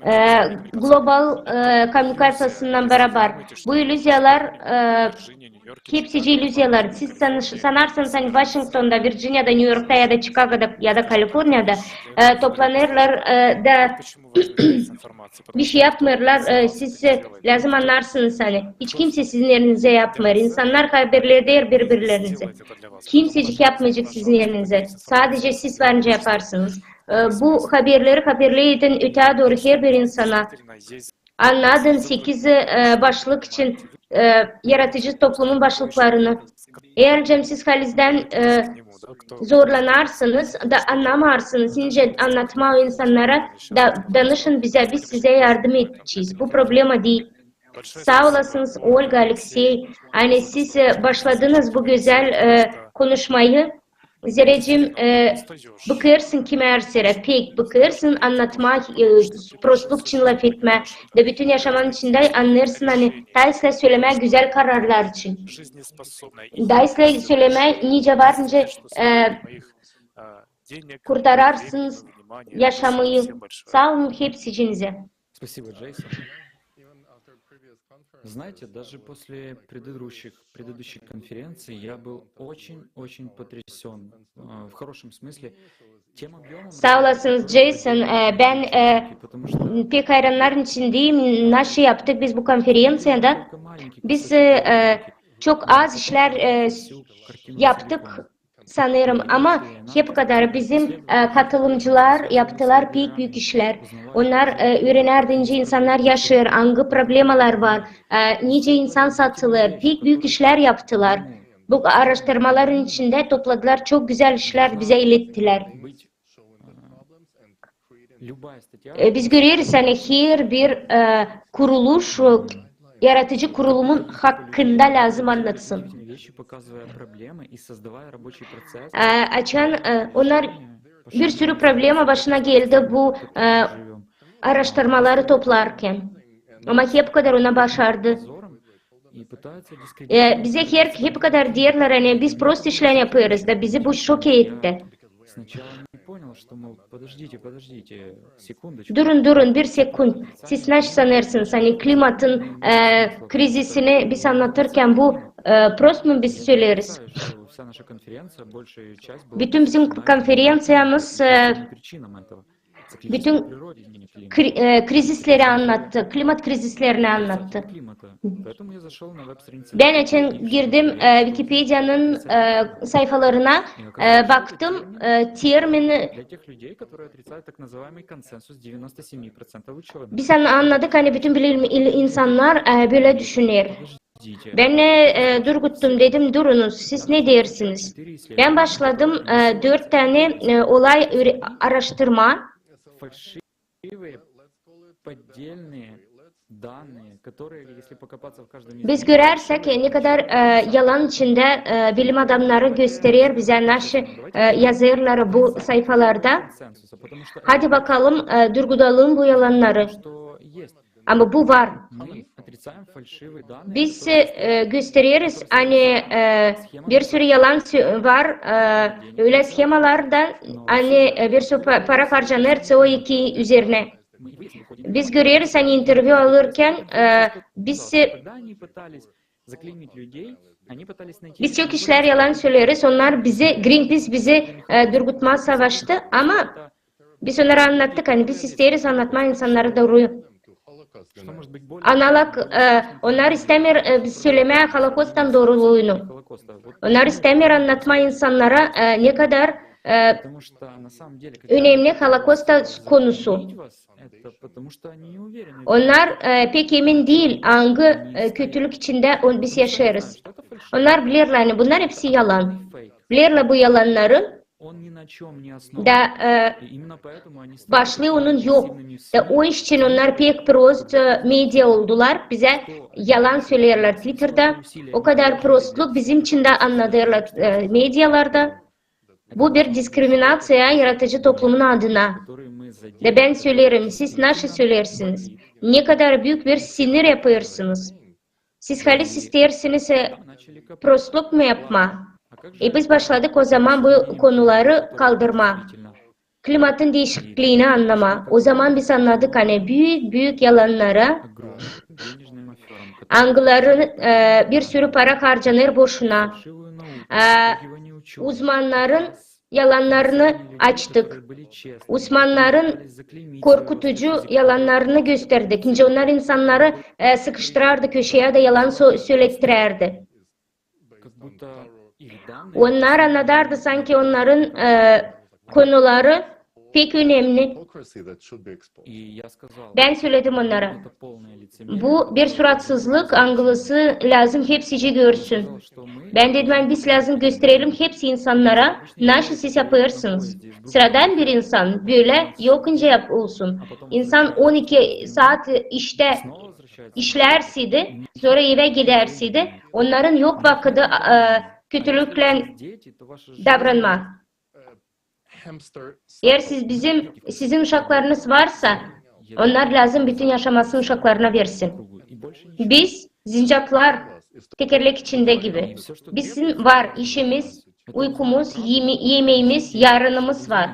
E, global, e, kommunikasiyasınnan barabar. Bu illüziyalar, e, hepsicii illüziyalar. Siz sanış-, sanarsınız, ani Vaşingtonda, Virciniyada, Nyu-Yorkta ya da Çikagoda ya da Kaliforniyada, e, toplanêrlar, e, da bişey yapmêêrlar, e, siz, e, lääzım annarsınız, ani hiç kimsey sizin erinizä yapmêêr. İnsannar haberleder biri-birlerinizä. Kimsecik yapmayacek sizin erinizä. Sadecä siz var nicä yaparsınız. E, bu haberleri haberleyin ötää dooru herbir insana. Annadın sekiz, e, başlık için, e, yaradıcı toplumun başlıklarını. Eer cem siz halizdän, e, zorlanarsınız da annamarsınız, nicä annatmaa o insannara, da danışın bizä, biz sizä yardım edecez. Bu problema diil. Saa olasınız, Olga, Aleksey, ani siz, e, başladınız bu gözäl, e, konuşmayı. Zerä, e, bıkêrsın kimär sıra, pek bıkêrsın annatmaa, e, prostluk için lafetmää. Da bütün yaşaman içindä annêêrsın, ani taa islää sölemää gözäl kararlar için. Taa islää sölemää, nicä var, nicä, e, kurtararsınız yaşamayı. Saa olun hepsicinizä. Знаете, даже после предыдущих, предыдущих конференций я был очень-очень потрясён, э, в хорошем смысле, тем объёмом. Saa olasınız, Jason. E, bän, e, pek hayranların içindäyim, naşı yaptık biz bu konferenţiyada. Biz, e, çok az işlär, e, yaptık sanêrım, ama hep o kadar bizim, e, katılımcılar yaptılar pek büük işlär. Onnar, e, üürenärdi, nicä insannar yaşêêr, angı problemalar var, e, nicä insan satılêr, pek büük işlär yaptılar. Bu aaraştırmaların içindä topladılar, çok gözäl işlär bizä ilettilär. E, biz göreriz, ani herbir, e, kuruluş, e, yaradıcı kurulumun hakkında lääzım annatsın. E, açan, e, onnar bir sürü problema başına geldi bu, e, aaraştırmaları toplarkan. Ama hep o kadar ona başardı. E, bizä her, hep o kadar deerlär, ani biz prost işlär yapêrız da bizi bu şok etti. Durun, durun, bir sekund. Siz naşı sanêrsınız, ani klimatın, e, krizisini biz annadêrkän bu, e, prost mu biz söleeriz? Bütün bizim konferenţiyamız, e, bütün kri-, e, krizisleri annattı, klimat krizislerini annattı. Bän açan girdim, e, Wikipediyanın, e, sayfalarına, e, baktım, e, termini. Biz an-, annadık, ani bütün bilim il-, insannar, e, bölä düşüner. Bän, e, durguttum, dedim, durunuz, siz ne deersiniz? Bän başladım, e, dört tanä, e, olay üre-, aaraştırmaa. Biz görärsäk, e, ne kadar, e, yalan içindä, e, bilim adamnarı gösterer bizä naşı, e, yazêrlar bu sayfalarda. Hadi bakalım, e, durgudalım bu yalannarı. Ama bu var. Biz, e, göstereriz, ani, e, bir sürü yalan sö-, var, e, ölä shemalarda, ani, e, bir sürü pa-, para harcanêr C O iki üzerinä. Biz göreriz, ani intervyu alırkan, e, biz, e, biz çok işlär yalan söleeriz, onnar bizi, Greenpeace bizi, e, durgutmaa savaştı, ama biz onnara annattık, ani biz isteeriz annatmaa insannara dooruyu. Analak, e, onnar istämeer, e, biz sölemää Holokausttan dooruluunu. Onnar istämeer annatmaa insannara, e, ne kadar, e, önemli Holokaust konusu. Onnar, e, pek emin diil, angı, e, kötülük içindä on-, biz yaşêêrız. Onnar bilerlär, ani bunnar hepsi yalan. Bilerlär bu yalannarı. Da, e, başlıı onun yok. Da o iş için onnar pek prost, e, media oldular. Bizä yalan söleerlär Twitterda. O kadar prostluk bizim için dä annadêrlar, e, medialarda. Bu bir diskriminaţiya yaradıcı toplumun adına. Da bän söleerim, siz naşı söleersiniz? Ne kadar büük bir sinir yapêrsınız. Siz halis isteersiniz, e, prostluk mu yapmaa? E, biz başladık o zaman bu konuları kaldırmaa. Klimatın diişikliini annamaa. O zaman biz annadık, ani büük-büük yalannarı, angıların, e, bir sürü para harcanêr boşuna. E, uzmannarın yalannarını açtık. Uzmannarın korkutucu yalannarını gösterdik. Nicä onnar insannarı, e, sıkıştırardı köşeyä da yalan so-, sölettirärdi. Onnar annadardı, sanki onnarın, e, konuları pek önemli. Bän söledim onnara, bu bir suratsızlık, angısı lääzım hepsicii görsün. Bän dedim, ani biz lääzım gösterelim hepsi insannara, naşı siz yapêrsınız. Sıradan bir insan bölä yok nicä yap-, olsun. İnsan on iki saat iştä işlärsiydi, sora evä gidärsiydi, onnarın yok vakıdı, e, kötülüklän davranma. Eer siz bizim, sizin uşaklarınız varsa, onnar lääzım bütün yaşamasını uşaklarına versin. Biz zincatlar tekerlek içindä gibi. Bizim var işimiz, uykumuz, yeme-, yemeemiz, yarınımız var.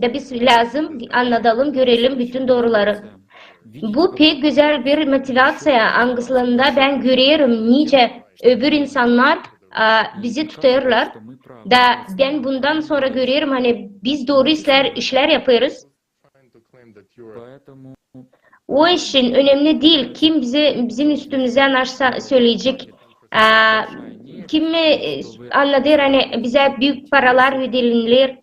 Da biz lääzım annadalım, görelim bütün dooruları. Bu pek gözäl bir motivaţiya, angısında bän görerim, nicä öbür insannar, a, bizi tutêrlar. Da bän bundan sora görerim, ani biz dooru işlär, işlär yapêrız. O için önemli diil, kim bizi, bizim üstümüzä naşsa söleyecek, a, kim, e, annadêr, ani bizä büük paralar ödenilär.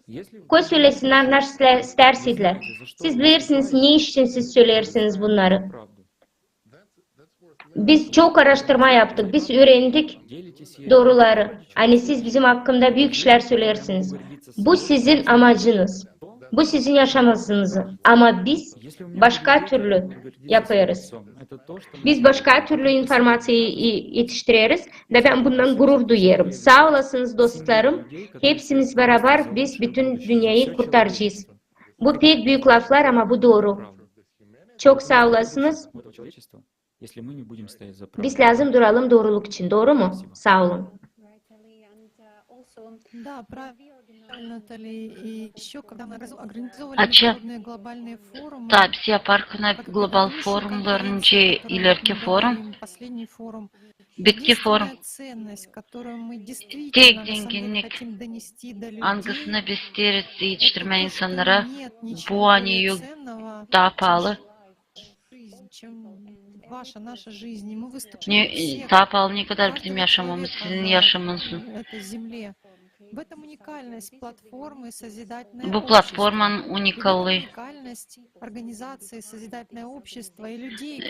Koy sölesinnär, naşsa istärsä. Siz bilersiniz, ne için siz söleersiniz bunnarı. Biz çok araştırma yaptık, biz üürendik dooruları. Ani siz bizim hakkında büük işlär söleersiniz. Bu sizin amacınız. Bu sizin yaşamasınız. Ama biz başka türlü yapêrız. Biz başka türlü informaţiyayı i-, etiştireriz. Da bän bundan gurur duyêrım. Saa olasınız, dostlarım. Hepsimiz barabar biz bütün dünneyä kurtaracez. Bu pek büük laflar, ama bu dooru. Çok saa olasınız. Biz lääzım duralım dooruluk için, dooru mu? Saa olun. Açan, taa biz yaparkana global forumların, nicä ilerki forum, bitki forum, tek zenginnik, angısını biz isteeriz etiştirmää insannara, bu ani yok taa paalı. Ne, e, taa paalı ne kadar bizim yaşamamız, sizin yaşamınız. Bu platformanın unikallıı,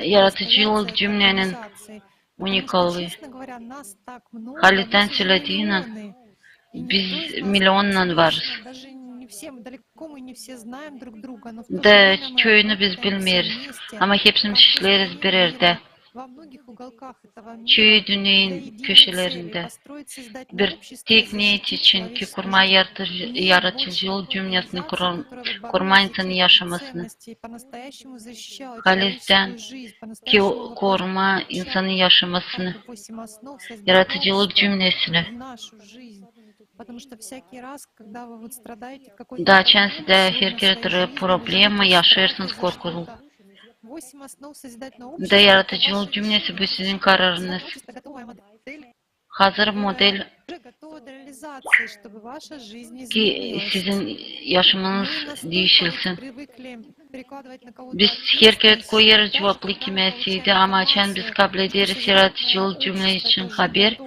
yaradıcılık cümnenin unikallıı. Halizdän sölediinä, biz milyonnan varız. Da çoyunu biz bilmeeriz, ama hepsimiz işleeriz bir erdä. Çoyu dünnenin köşelerindä. Bir tek niyet için, ki kurmaa yaratıcı-, yaradıcılık cümnesini, kurmaa insanın yaşamasını. Halizdän ki o-, korumaa insanın yaşamasını, yaradıcılık cümnesini. Da açan sizdä her kerä problema, yaşêêrsınız korkulu. Da yaradıcılık cümnesi, bu sizin kararınız. Hazır model, ki sizin yaşamınız diişilsin. Biz her kerä koyêrız cuvaplı kimseyä, ama açan biz kablederiz yaradıcılık cümne için haber,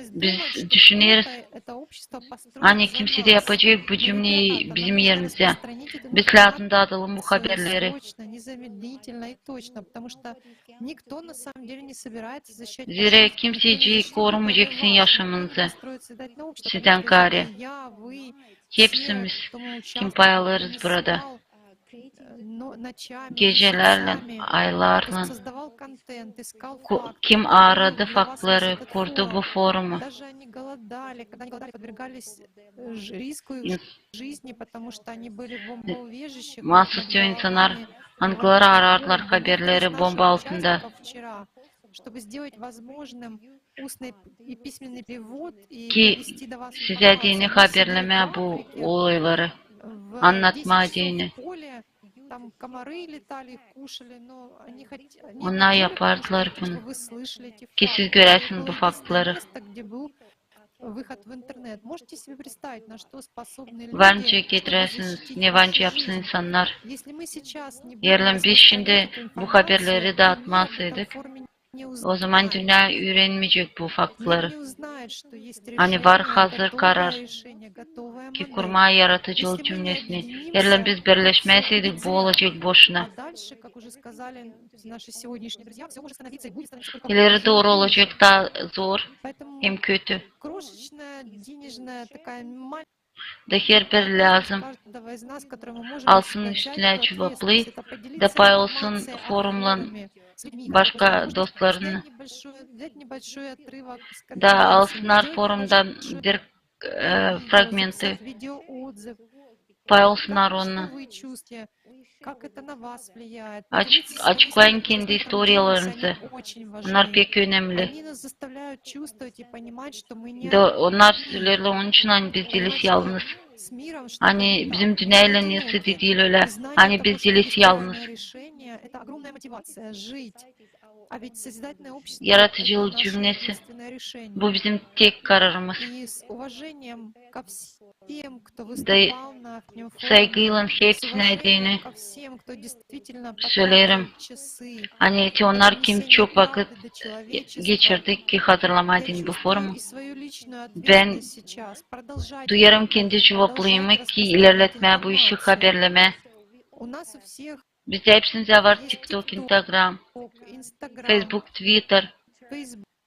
biz düşüneriz, ani kimsey dä yapacek bu cümneyi bizim erimizä. Biz lääzım daadalım bu haberleri. Zerä kimseycik korumayacek sizin yaşamınızı sizdän kaarä. Hepsimiz, kim pay alêrız burada, gecelärlän, aylarlan, ku-, kim aaradı faktları, kurdu bu forumu. Maasuz te o insannar, angıları aarardılar haberleri bomba altında. Ki sizä deyni haberlemää bu olayları, annatmaa deyni. Onnar yapardılar bunu. Ki siz göräsiniz bu faktları. Var nicä getiräsiniz, ne var nicä yapsın insannar. Eer biz şindi bu haberleri daatmasaydık, o zaman dünnä üürenmeyecek bu faktları. Ani var hazır karar, ki kurmaa yaradıcılık cümnesini. Eer biz birleşmäseydik, bu olacek boşuna. İleri dooru olacek taa zor hem kötü. Da herbir lääzım alsın üstünä cuvaplı, da pay olsun forumlan başka dostlarına. da alsınnar forumdan bir e, fragmenti, pay olsunnar onunnan. Aç-, açıklayın kendi istoriyalarınızı. Onnar pek önemli. Da onnar söleerlär, onun için, ani biz diiliz yalnız. Ani bizim dünnä neysä dä diil ölä. Ani biz diiliz yalnız. Yaradıcılık cümlesi. Bu bizim tek kararımız. Da saygıylan hepsinä deyni söleerim. Ani te onnar, kim çok vakıt geçirdi ki hazırlamaa deyni bu forumu. Bän duyêrım kendi cuvaplılığımı ki ilerletmää bu işi, haberlemää. Bizdä hepsimizdä var TikTok, Instagram, Facebook, Twitter,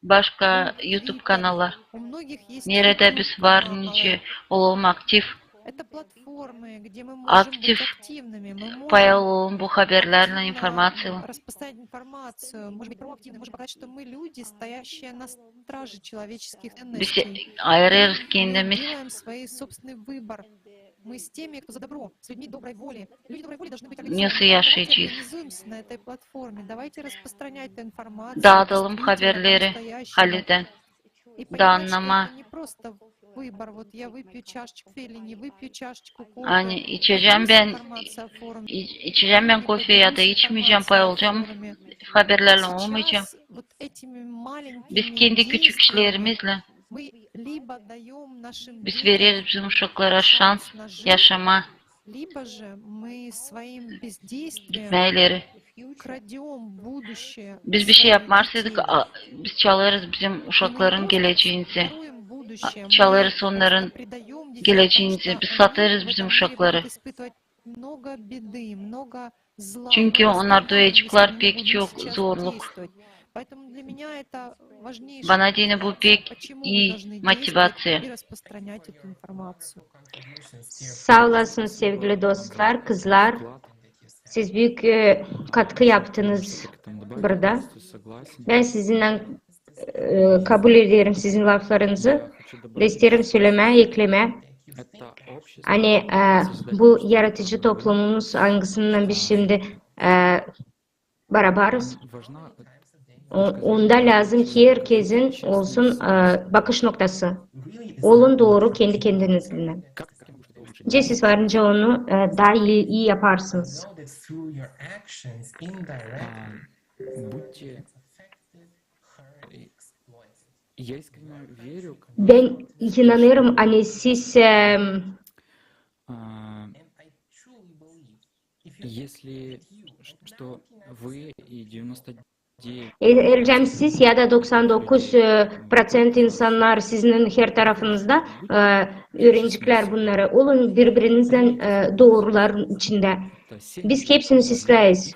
başka YouTube kanallar. Neredä biz var nicä olalım aktiv, aktiv pay olalım bu haberlärlän, informaţiyaylan. Biz ayırêrız kendimiz. Nesoy yaşayacez? Daadalım haberleri halizdän. Da annamaa. Ani içecäm bän, i-, içecäm bän kofe ya da içmeyecäm, pay olacam haberlärlän, olmayacam. Biz kendi küçük işlerimizlän biz vereriz bizim uşaklara şans yaşamaa, gitmää ileri. Biz bişey yapmêêrsaydık, a, biz çalêrız bizim uşakların geleceeni. A, çalêrız onnarın geleceeni. Biz satêrız bizim uşakları. Çünkü onnar duyaceklar pek çok zorluk. Bana deyni bu pek ii motivaţiya. Saa olasınız, sevgili dostlar, kızlar. Siz büük, e, katkı yaptınız burada. Bän sizinnän, e, kabul ederim sizin laflarınızı. Da isteerim sölemää, eklemää. Ani, e, bu yaradıcı toplumumuz, angısınnan biz şindi, e, barabarız. O, onda lääzım herkezin olsun, e, bakış noktası. Olun dooru kendi kendinizdän. Nicä siz varınca onu, e, taa ii, ii yaparsınız. Bän inanêrım, ani siz, e, E, Ercem, siz ya da doksan dokuz, e, proţent insannar sizin her tarafınızda, e, üürenciklär bunnarı. Olun biri-birinizdän, e, dooruların içindä. Biz hepsimiz isleeriz.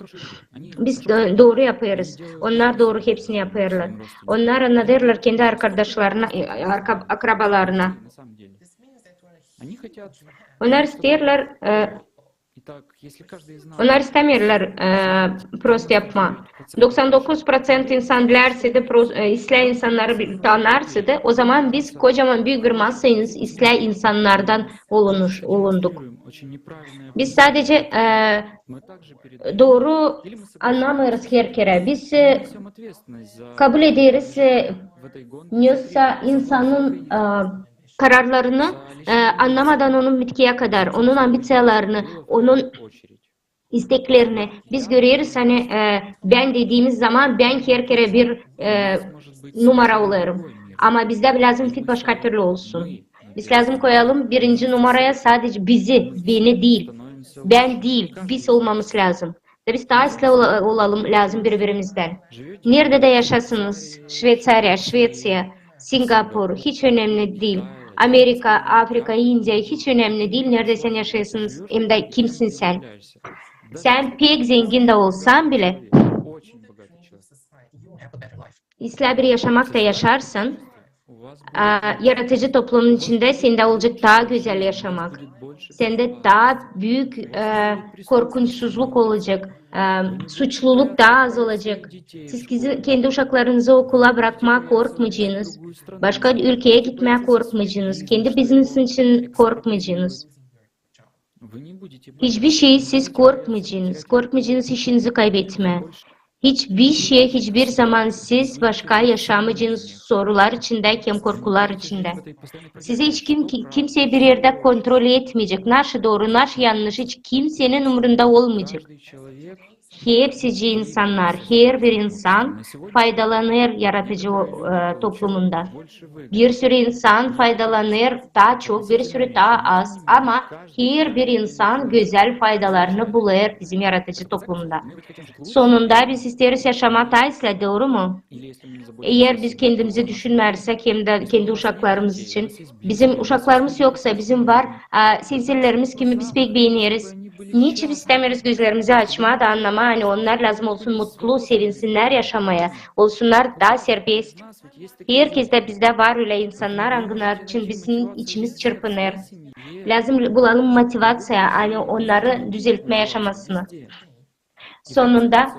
Biz do-, dooru yapêrız. Onnar dooru hepsini yapêrlar. Onnar annadêrlar kendi arkaadaşlarına, e, arka-, akrabalarına. Onnar isteerlär, e, Onnar istämeerlär, e, prost yapmaa. Doksan dokuz proţent insan bilärseydi, pro-, e, islää insannarı bi-, tanırsaydı, ozaman biz kocaman büük bir massa ins-, islää insannardan olunuş-, olunduk. Biz sadece, e, dooru annamêêrız her kerä. Biz, e, kabul ederiz, e, nesä insanın, e, kararlarını, e, annamadan onun bitkiyä kadar, onun ambiţiyalarını, onun isteklerini. Biz göreriz, ani, e, bän dediimiz zaman bän her kerä bir, e, numara olêrım. Ama bizdä lääzım pek başka türlü olsun. Biz lääzım koyalım birinci numaraya sadece bizi, beni diil, bän diil, biz olmamız lääzım. Da biz taa islää ola-, olalım lääzım biri-birimizdän. Neredä dä yaşasınız, Şveţariya, Şveţiya, Singapur, hiç önemli diil. Amerika, Afrika, İndiya, hiç önemli diil, neredä sän yaşêêrsın hem dä kimsin sän. Sän pek zengin dä olsan bilä, islää bir yaşamak da yaşarsın, e, yaratıcı toplumun içindä sendä olacek taa gözäl yaşamak. Sendä taa büük, e, korkunçsuzluk olacek, e, suçluluk taa az olacek. Siz kizi-, kendi uşaklarınızı okula brakmaa korkmaycınız, başka ülkeyä gitmää korkmaycınız, kendi biznesin için korkmaycınız. Hiçbir şey siz korkmaycınız, korkmaycınız işinizi kaybetmää. Hiçbir şey, hiçbir zaman siz başka yaşamaycınız sorular içindä hem korkular içindä. Sizi hiç kim, ki-, kimsey bir erdä kontrol etmeyecek. Naşı dooru, naşı yannış, hiç kimsenin umurunda olmayacek. Hepsicii insannar, herbir insan faydalanêr yaratıcı, e, toplumunda. Bir sürü insan faydalanêr taa çok, bir sürü taa az. Ama herbir insan gözäl faydalarını bulêr bizim yaratıcı toplumunda. Sonunda biz isteeriz yaşamaa taa islää, dooru mu? Eer biz kendimizi düşünmärsek hem dä kendi uşaklarımız için, bizim uşaklarımız yoksa, bizim var, a, sensellerimiz kimi biz pek beeneriz. Niçin biz istämeeriz gözlerimizi açmaa da annamaa, ani onnar lääzım olsun mutlu, sevinsinnär yaşamaya, olsunnar taa serbest. Herkesä bizdä var ölä insannar, angıları için bizim içimiz çırpınêr. Lääzım bulalım motivaţiya, ani onnarı düzeltmää yaşamasını. Sonunda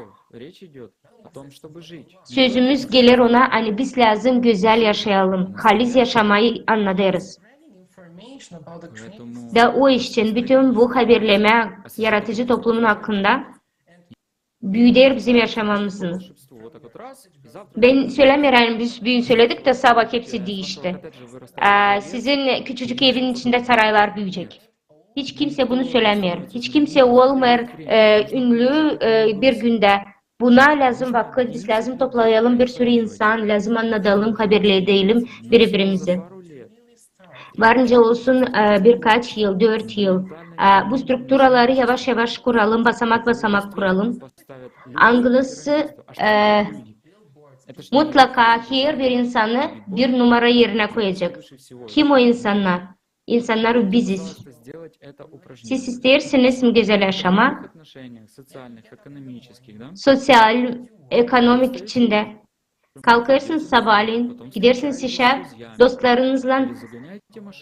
sözümüz geler ona, ani biz lääzım gözäl yaşayalım, haliz yaşamayı annadêrız. Da o iş için bütün bu haberlemä yaratıcı toplumun hakkında büüder bizim yaşamamızı. Bän sölämeerim, ani biz büün söledik da sabaa hepsi diişti. Aa, sizin küçücük evin içindä saraylar büüyecek. Hiç kimsey bunu sölämeer. Hiç kimsey olmêêr, e, ünlü, e, bir gündä. Buna lääzım vakıt, biz lääzım toplayalım bir sürü insan, lääzım annadalım, haberledelim biri-birimizi. Var nicä olsun, e, birkaç yıl, dört yıl. E, bu strukturaları yavaş-yavaş kuralım, basamak-basamak kuralım. Angısı, e, mutlaka herbir insanı bir numara erinä koyacek. Kim o insannar? İnsannar biziz. Siz isteersiniz mi gözäl yaşamaa? Soţial, ekonomik içindä. Kalkêrsınız sabaalän, gidersiniz işä, dostlarınızlan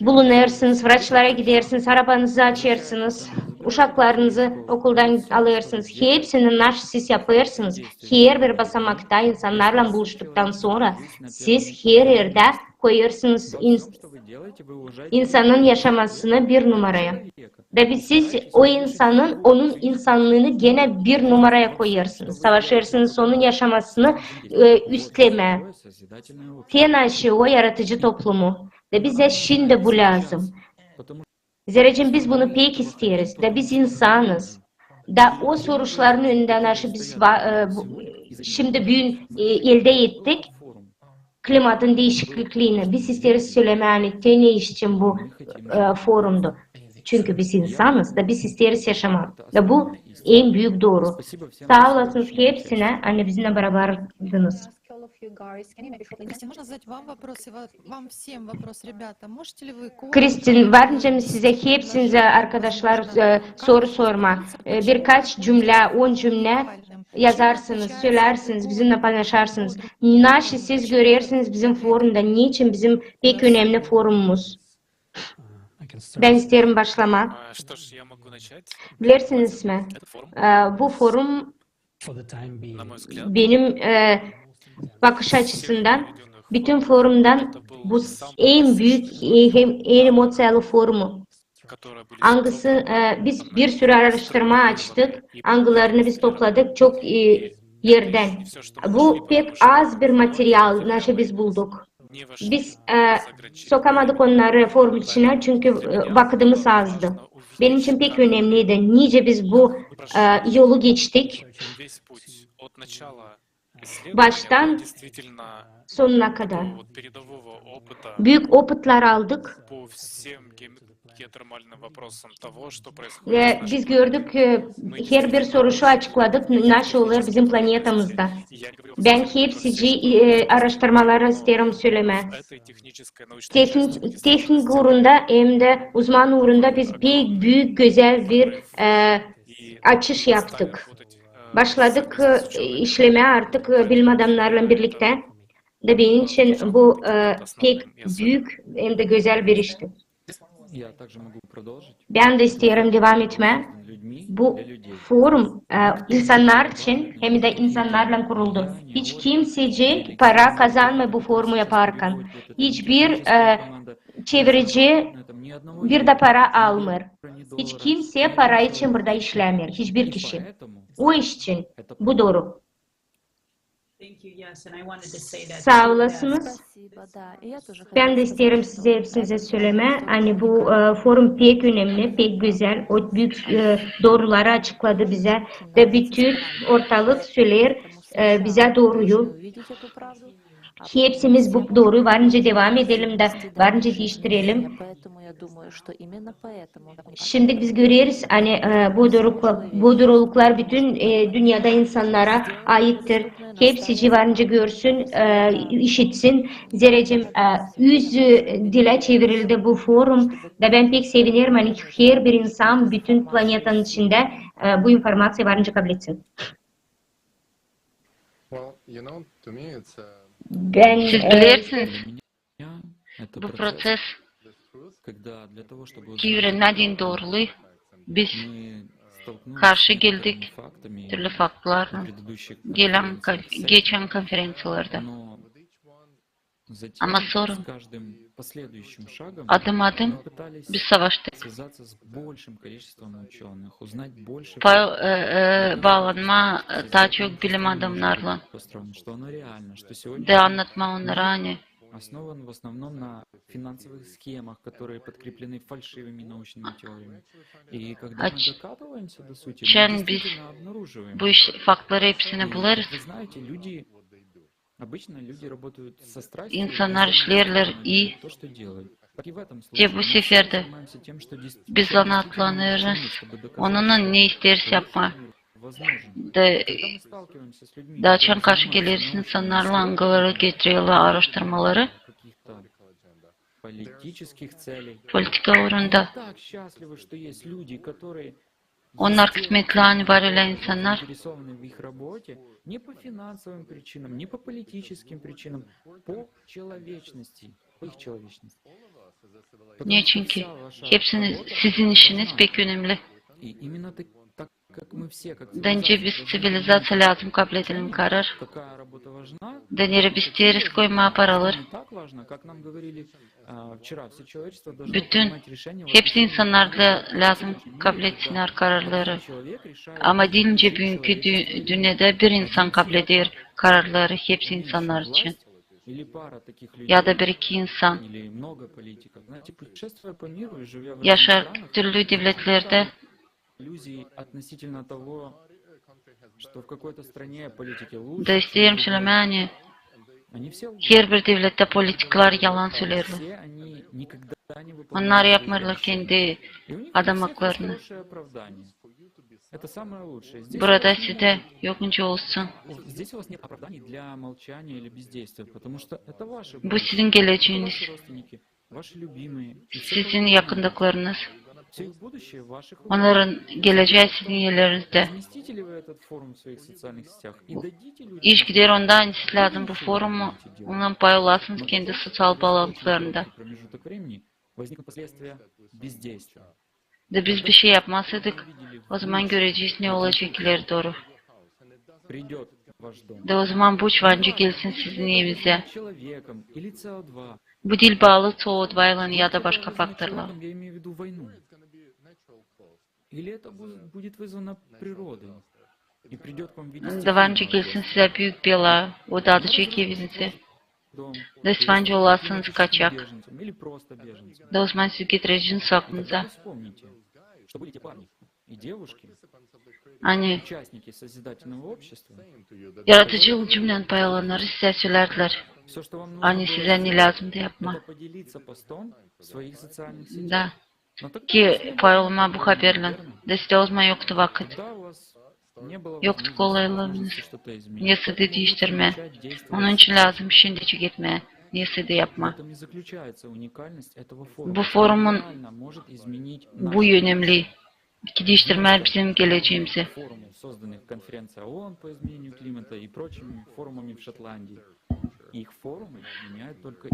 bulunêrsınız, vraçlara gidersiniz, arabanızı açêrsınız, uşaklarınızı okuldan alêrsınız. Hepsini naşı siz yapêrsınız. Herbir basamakta insannarlan buluştuktan sora siz her erdä koyêrsınız ins-, insanın yaşamasını bir numaraya. Da biz siz o insanın, onun insannını genä bir numaraya koyêrsınız. Savaşêrsınız onun yaşamasını, e, üstlemää. Te naşı o yaratıcı toplumu. Da bizä şindi bu lääzım. Zerä biz bunu pek isteeriz. Da biz insanız. Da o soruşların önündä naşı biz va-, e, bu, şindi büün, e, eldä ettik klimatın diişikliini. Biz isteeriz sölemää, ani te ne iş için bu, e, forumdu. Çünkü biz insanız da biz isteeriz yaşamaa. Da bu en büük dooru. Saa olasınız hepsinä, ani bizimnän barabardınız. Кристин, можно задать вам вопрос и ва-, вам всем вопрос, ребята? Можете ли вы коротко... Kristin, var nicä mi sizä hepsinizä, arkadaşlar, e, soru sormaa? E, birkaç cümlä, on cümlä yazarsınız, sölärsiniz, bizimnän paylaşarsınız. Naşı siz görersiniz bizim forumda, niçin bizim pek önemli forumumuz? Bän isteerim başlamaa. Bilersiniz mi? E, bu forum benim, e, bakış açısından bütün forumdan bu s-, en büük, e, hem en emoţiyalı forumu. Angısı, e, biz bir sürü aaraştırma açtık, angılarını biz topladık çok, e, erdän. Bu pek az bir material, naşı biz bulduk. Biz, e, sokamadık onnarı forum içinä, çünkü, e, vakıdımız azdı. Benim için pek önemliydi, nicä biz bu, e, yolu geçtik baştan sonuna kadar. Büük opıtlar aldık. Ve biz gördük, e, herbir soruşu açıkladık, naşı olêr bizim planetamızda. Bän hepsicii, e, aaraştırmaları isteerim sölemää. Tehnik, tehnik uurunda hem dä uzman uurunda biz pek büük, gözäl bir, e, açış yaptık. Başladık, e, işlemää artık, e, bilim adamnarlan birliktä. Da benim için bu e, pek büük hem de gözäl bir işti. Bän dä isteerim devam etmää. Bu forum e, insannar için hem dä insannarlan kuruldu. Hiç kimsecik para kazanmêêr bu forumu yaparkan. Hiçbir e, çevirici bir dä para almêêr. Hiç kimsä para için burada işlämeer. Hiçbir kişi. O iş için bu dooru. Saa olasınız. Bän dä isteerim sizä hepsinizä sölemää, ani bu e, forum pek önemli, pek gözäl, o büük e, dooruları açıkladı bizä. Da bütün ortalık söleer e, bizä dooruyu. Hepsimiz bu dooruyu var nicä devam edelim dä var nicä diiştirelim. Şindi biz göreriz, ani e, bu dooruluklar bütün e, dünnedä insannara aittir. Hepsicii var nicä görsün, e, işitsin. Zerä e, üz e, dilä çevirildi bu forum. Da bän pek sevinerim, ani herbir insan bütün planetanın içindä e, bu informaţiyayı var nicä kabletsin. Bän, siz e, bilersiniz, bu proţes ki üürenmää deyni dooruluyu, biz karşı geldik türlü faktlarlan gelän konf-, geçän konferenţiyalarda. Ama sora adım-adım biz savaştık. Pa-, e, e, baalanmaa taa çok bilim adamnarlan. Da annatmaa onnara, ani açan biz bu iş, faktları hepsini bulêrız. İnsannar işleerlär ii. Te bu seferdä biz zanaatlanêrız onunnan, ne isteeriz yapmaa. Da, da açan karşı geleriz insannarlan, angıları getirerlär aaraştırmaları politika uurunda. Onnar kısmetli, ani var ölä insannar. Neçinki hepsiniz, sizin işiniz pek önemli. Da nicä biz, ţivilizaţiya, lääzım kabledelim karar. Da neredä biz isteeriz koymaa paraları. Bütün, hepsi insannar da lääzım kabledinnär kararları. Ama diil nicä büünkü dü-, dünnedä bir insan kableder kararları hepsi insannar için. Ya da bir-iki insan. Yaşarkan türlü devletlerdä, da isteerim sölemää, ani herbir devlettä politiklar yalan söleerlär. Onnar yapmêêrlar kendi adamaklarını. Burada sizdä yok nicä olsun. Bu sizin geleceeniz. Sizin yakındıklarınız. Onnarın gelecää sizin ellerizdä. İş gider onda, ani siz lääzım bu forumu, onunnan pay olasınız kendi soţial baalantılarında. Da biz bişey yapmazsaydık, ozaman görecez, ne olacek ileri dooru. Da ozaman buç var nicä gelsin sizin evinizä. Bu diil baalı C O два ylan ya da başka faktorlara. Da var nicä gelsin sizä büük bela, o dadacek evinizi. Da siz var nicä olasınız kaçak. Da ozaman siz getireceniz aklınıza, ani yaradıcı cümlän pay olannarı sizä sölärdilär, ani sizä ne lääzımdı yapmaa. Da ki pay olmaa bu haberlän. Da sizdä ozaman yoktu vakıt. Yoktu kolaylıınız nesä da diiştirmää. Onun için lääzım şindicik etmää, nesä da yapmaa. Bu forumun bu önemli, ki diiştirmää bizim geleceemizi.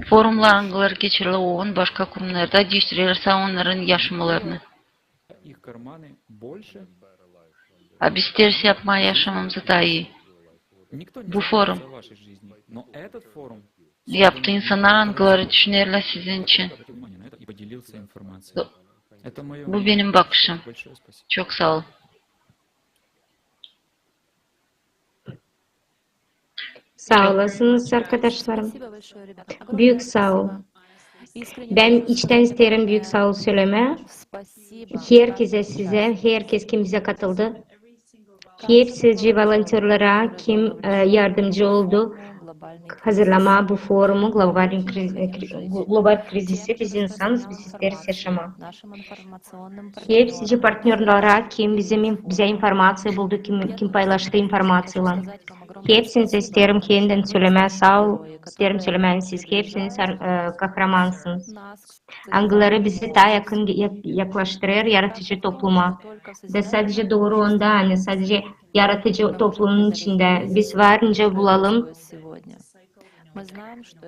Forumlar, angıları geçirilär, o başka kurumlarda diiştirer sä onnarın yaşamalarını. A biz isteeriz yapmaa yaşamamızı taa ii. Bu forum yaptı insannar, angıları düşünerlär sizin için. Bu benim bakışım. Çok saa olun. Saa olasınız, arkadaşlarım. Büük saa ol. Bän içtän isteerim büük saa ol sölemää herkezä, sizä, herkez, kim bizä katıldı. Hepsicii volontörlara, kim, e, yardımcı oldu hazırlamaa bu forumu, global kriz-, e, kri-, global krizisi. Biz insanız, biz isteeriz yaşamaa. Hepsicii partnörlara, kim bizim in-, bizä informaţiya buldu, kim, kim paylaştı informaţiyaylan. Hepsinizä isteerim hendän sölemää saa ol, isteerim sölemää, siz hepsiniz, e, kahramansınız. Angıları bizi taa yakın ya-, yaklaştırêr yaradıcı topluma. Da sadece dooru onda, ani sadece yaradıcı toplumun içindä biz varınca bulalım.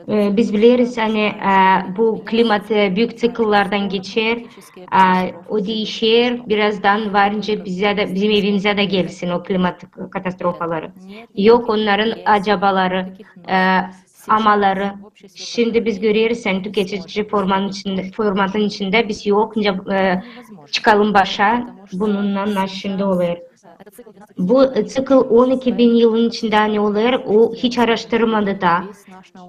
E, biz bileriz, ani, e, bu klimat, e, büük ţıkıllardan geçer, e, o diişer, birazdan varınca bizä dä, bizim evimizä dä gelsin o klimat katastrofaları. Yok onnarın acabaları, e, amaları. Şindi biz göreriz, ani tüketici formanın içindä, formatın içindä biz yok, e, çıkalım başa, bununnan şindi olêr. Bu ţıkıl on iki bin yılın içindä ani olêr, o hiç araştırılmadı da.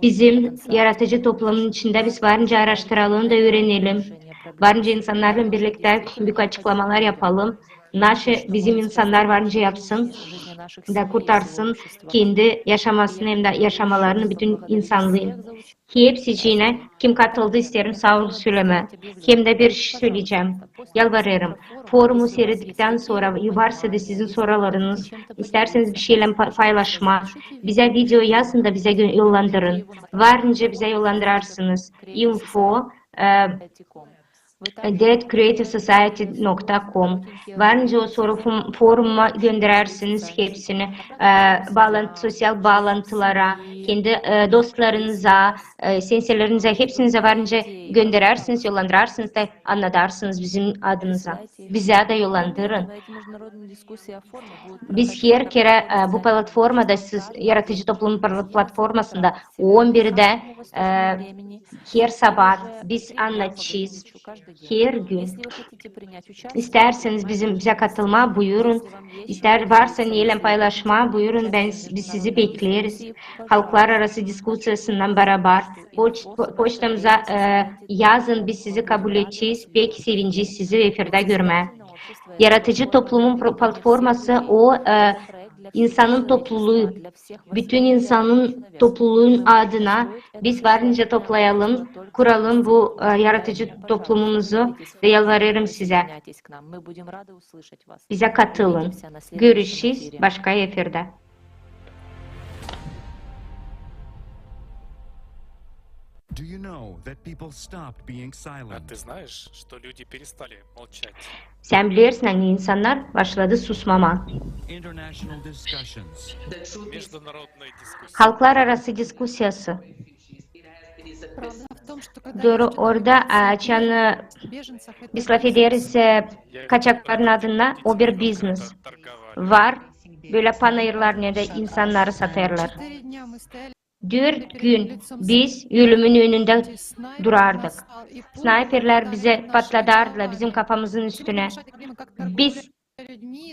Bizim yaradıcı toplumun içindä biz varınca araştıralım da üürenelim. Varınca insannarlan birliktä büük açıklamalar yapalım. Naşı bizim insannar varınca yapsın da kurtarsın kendi yaşamasını hem dä yaşamalarını bütün insannarın. Hepsiciinä, kim katıldı, isteerim saa ol sölemää. Hem dä bir iş söleyecäm. Yalvarêrım. Forumu siirdiktän sora, varsa da sizin sorularınız, isteerseniz bir şeylän pa-, paylaşmaa, bizä video yazın da bizä gö-, yollandırın. Varınca bizä yollandırarsınız. Info, e, dead creative society nokta com. Varınca o soru fo-, foruma gönderärsiniz hepsini, e, baalan-, sosial baalantılara, kendi, e, dostlarınıza, e, senselerinizä, hepsinizä varınca gönderärsiniz, yollandırarsınız da annadarsınız bizim adımıza. Bizä dä yollandırın. Biz her kerä, e, bu platformada, siz, yaradıcı toplum pla-, platformasında on birdä, e, her sabaat biz annadacez. Her gün. İstärseniz bizim, bizä katılmaa, buyurun. İstär varsa neylän paylaşmaa, buyurun, bän, biz sizi bekleeriz. Halklararası diskusiyasınnan barabar. Poç-, po-, poçtamıza, e, yazın, biz sizi kabul edecez. Pek sevinecez sizi efirdä görmää. Yaradıcı toplumun pro-, platforması o, e, insanın topluluu. Bütün insanın, topluluun adına biz varınca toplayalım, kuralım bu, e, yaradıcı toplumumuzu da yalvarêrım sizä. Bizä katılın. Görüşeriz başka efirdä. Do you know that people stopped being А silent? ты знаешь, что люди перестали молчать? Sän bilersin, ani insannar başladı susmamaa. International discussions. Международные дискуссии. Halklararası diskusiyası. Dooru, orada, e, açan, e, biz lafederiz, e, kaçakların adına, o bir biznes. Var bölä panayırlar, neredä insannarı satêrlar. Dört gün biz ölümün önündä durardık. Snayperlär bizä patladardılar bizim kafamızın üstünä. Biz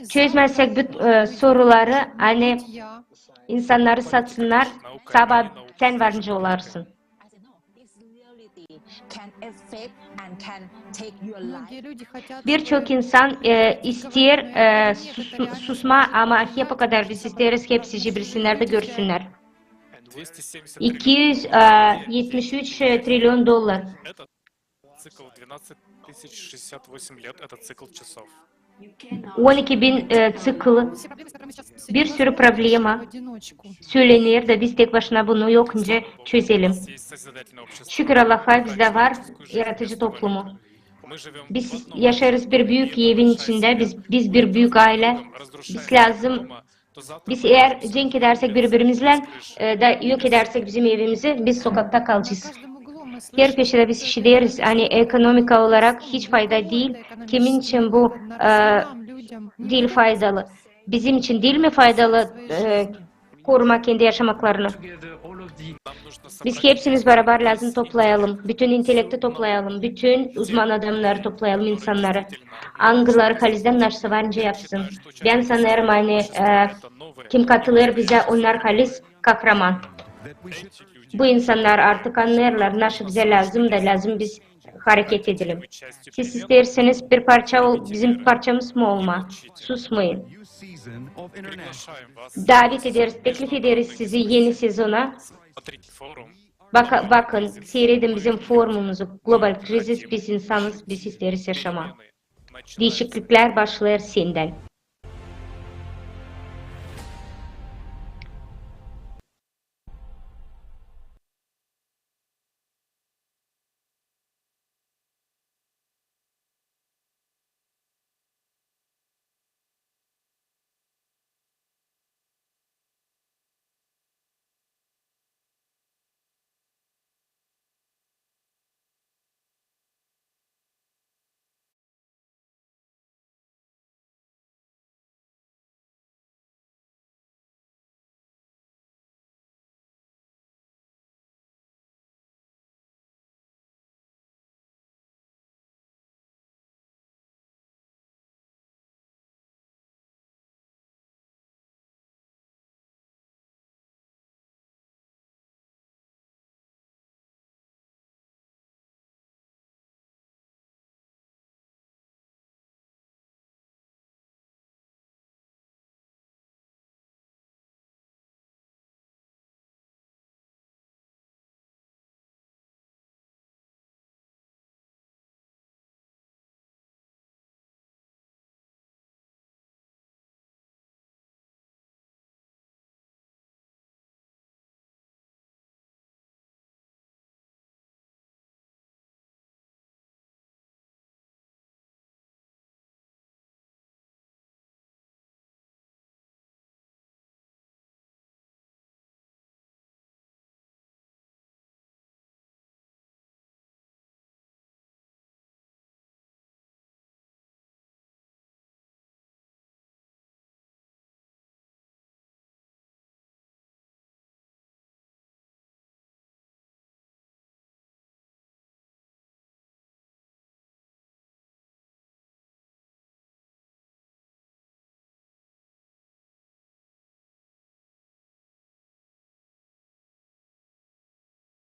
çözmäzsäk bu, e, soruları, ani insannarı satsınnar, sabaa sän varınca olarsın. Birçok insan, e, isteer, e, sus-, susmaa, ama hep o kadar biz isteeriz hepsi bilsinnär da görsünnär. İki üz etmiş üç trilyon dolar. Цикл двенадцать тысяч шестьдесят восемь лет — это цикл часов. On iki bin, e, ţıkılı, bir sürü problema sölener da biz tek başına bunu yok nicä çözelim. Şükür Allaha, bizdä var yaradıcı toplumu. Biz yaşêêrız bir büük evin içindä, biz, biz bir büük aylä. Biz lääzım Biz eer cenk edärsek biri-birimizlän, e, da yok edärsek bizim evimizi, biz sokakta kalacez. Her köşedä biz işideriz, ani ekonomika olarak hiç fayda diil. Kimin için bu, e, diil faydalı? Bizim için diil mi faydalı, e, korumaa kendi yaşamaklarını? Biz hepsimiz barabar lääzım toplayalım. Bütün intellekti toplayalım. Bütün uzman adamnarı toplayalım, insannarı. Angıları halizdän naşsa var nicä yapsın. Bän sanêrım, ani, e, kim katılêr bizä, onnar halis kahraman. Bu insannar artık annêêrlar, naşı bizä lääzım da lääzım biz hareket edelim. Siz isteerseniz bir parça ol-, bizim parçamız mı olmaa? Susmayın. Davet ederiz, teklif ederiz sizi eni sezona. Baka-, bakın, siiredin bizim forumumuzu. Global krizis, biz insanız, biz isteeriz yaşamaa. Diişikliklär başlêêr sendän.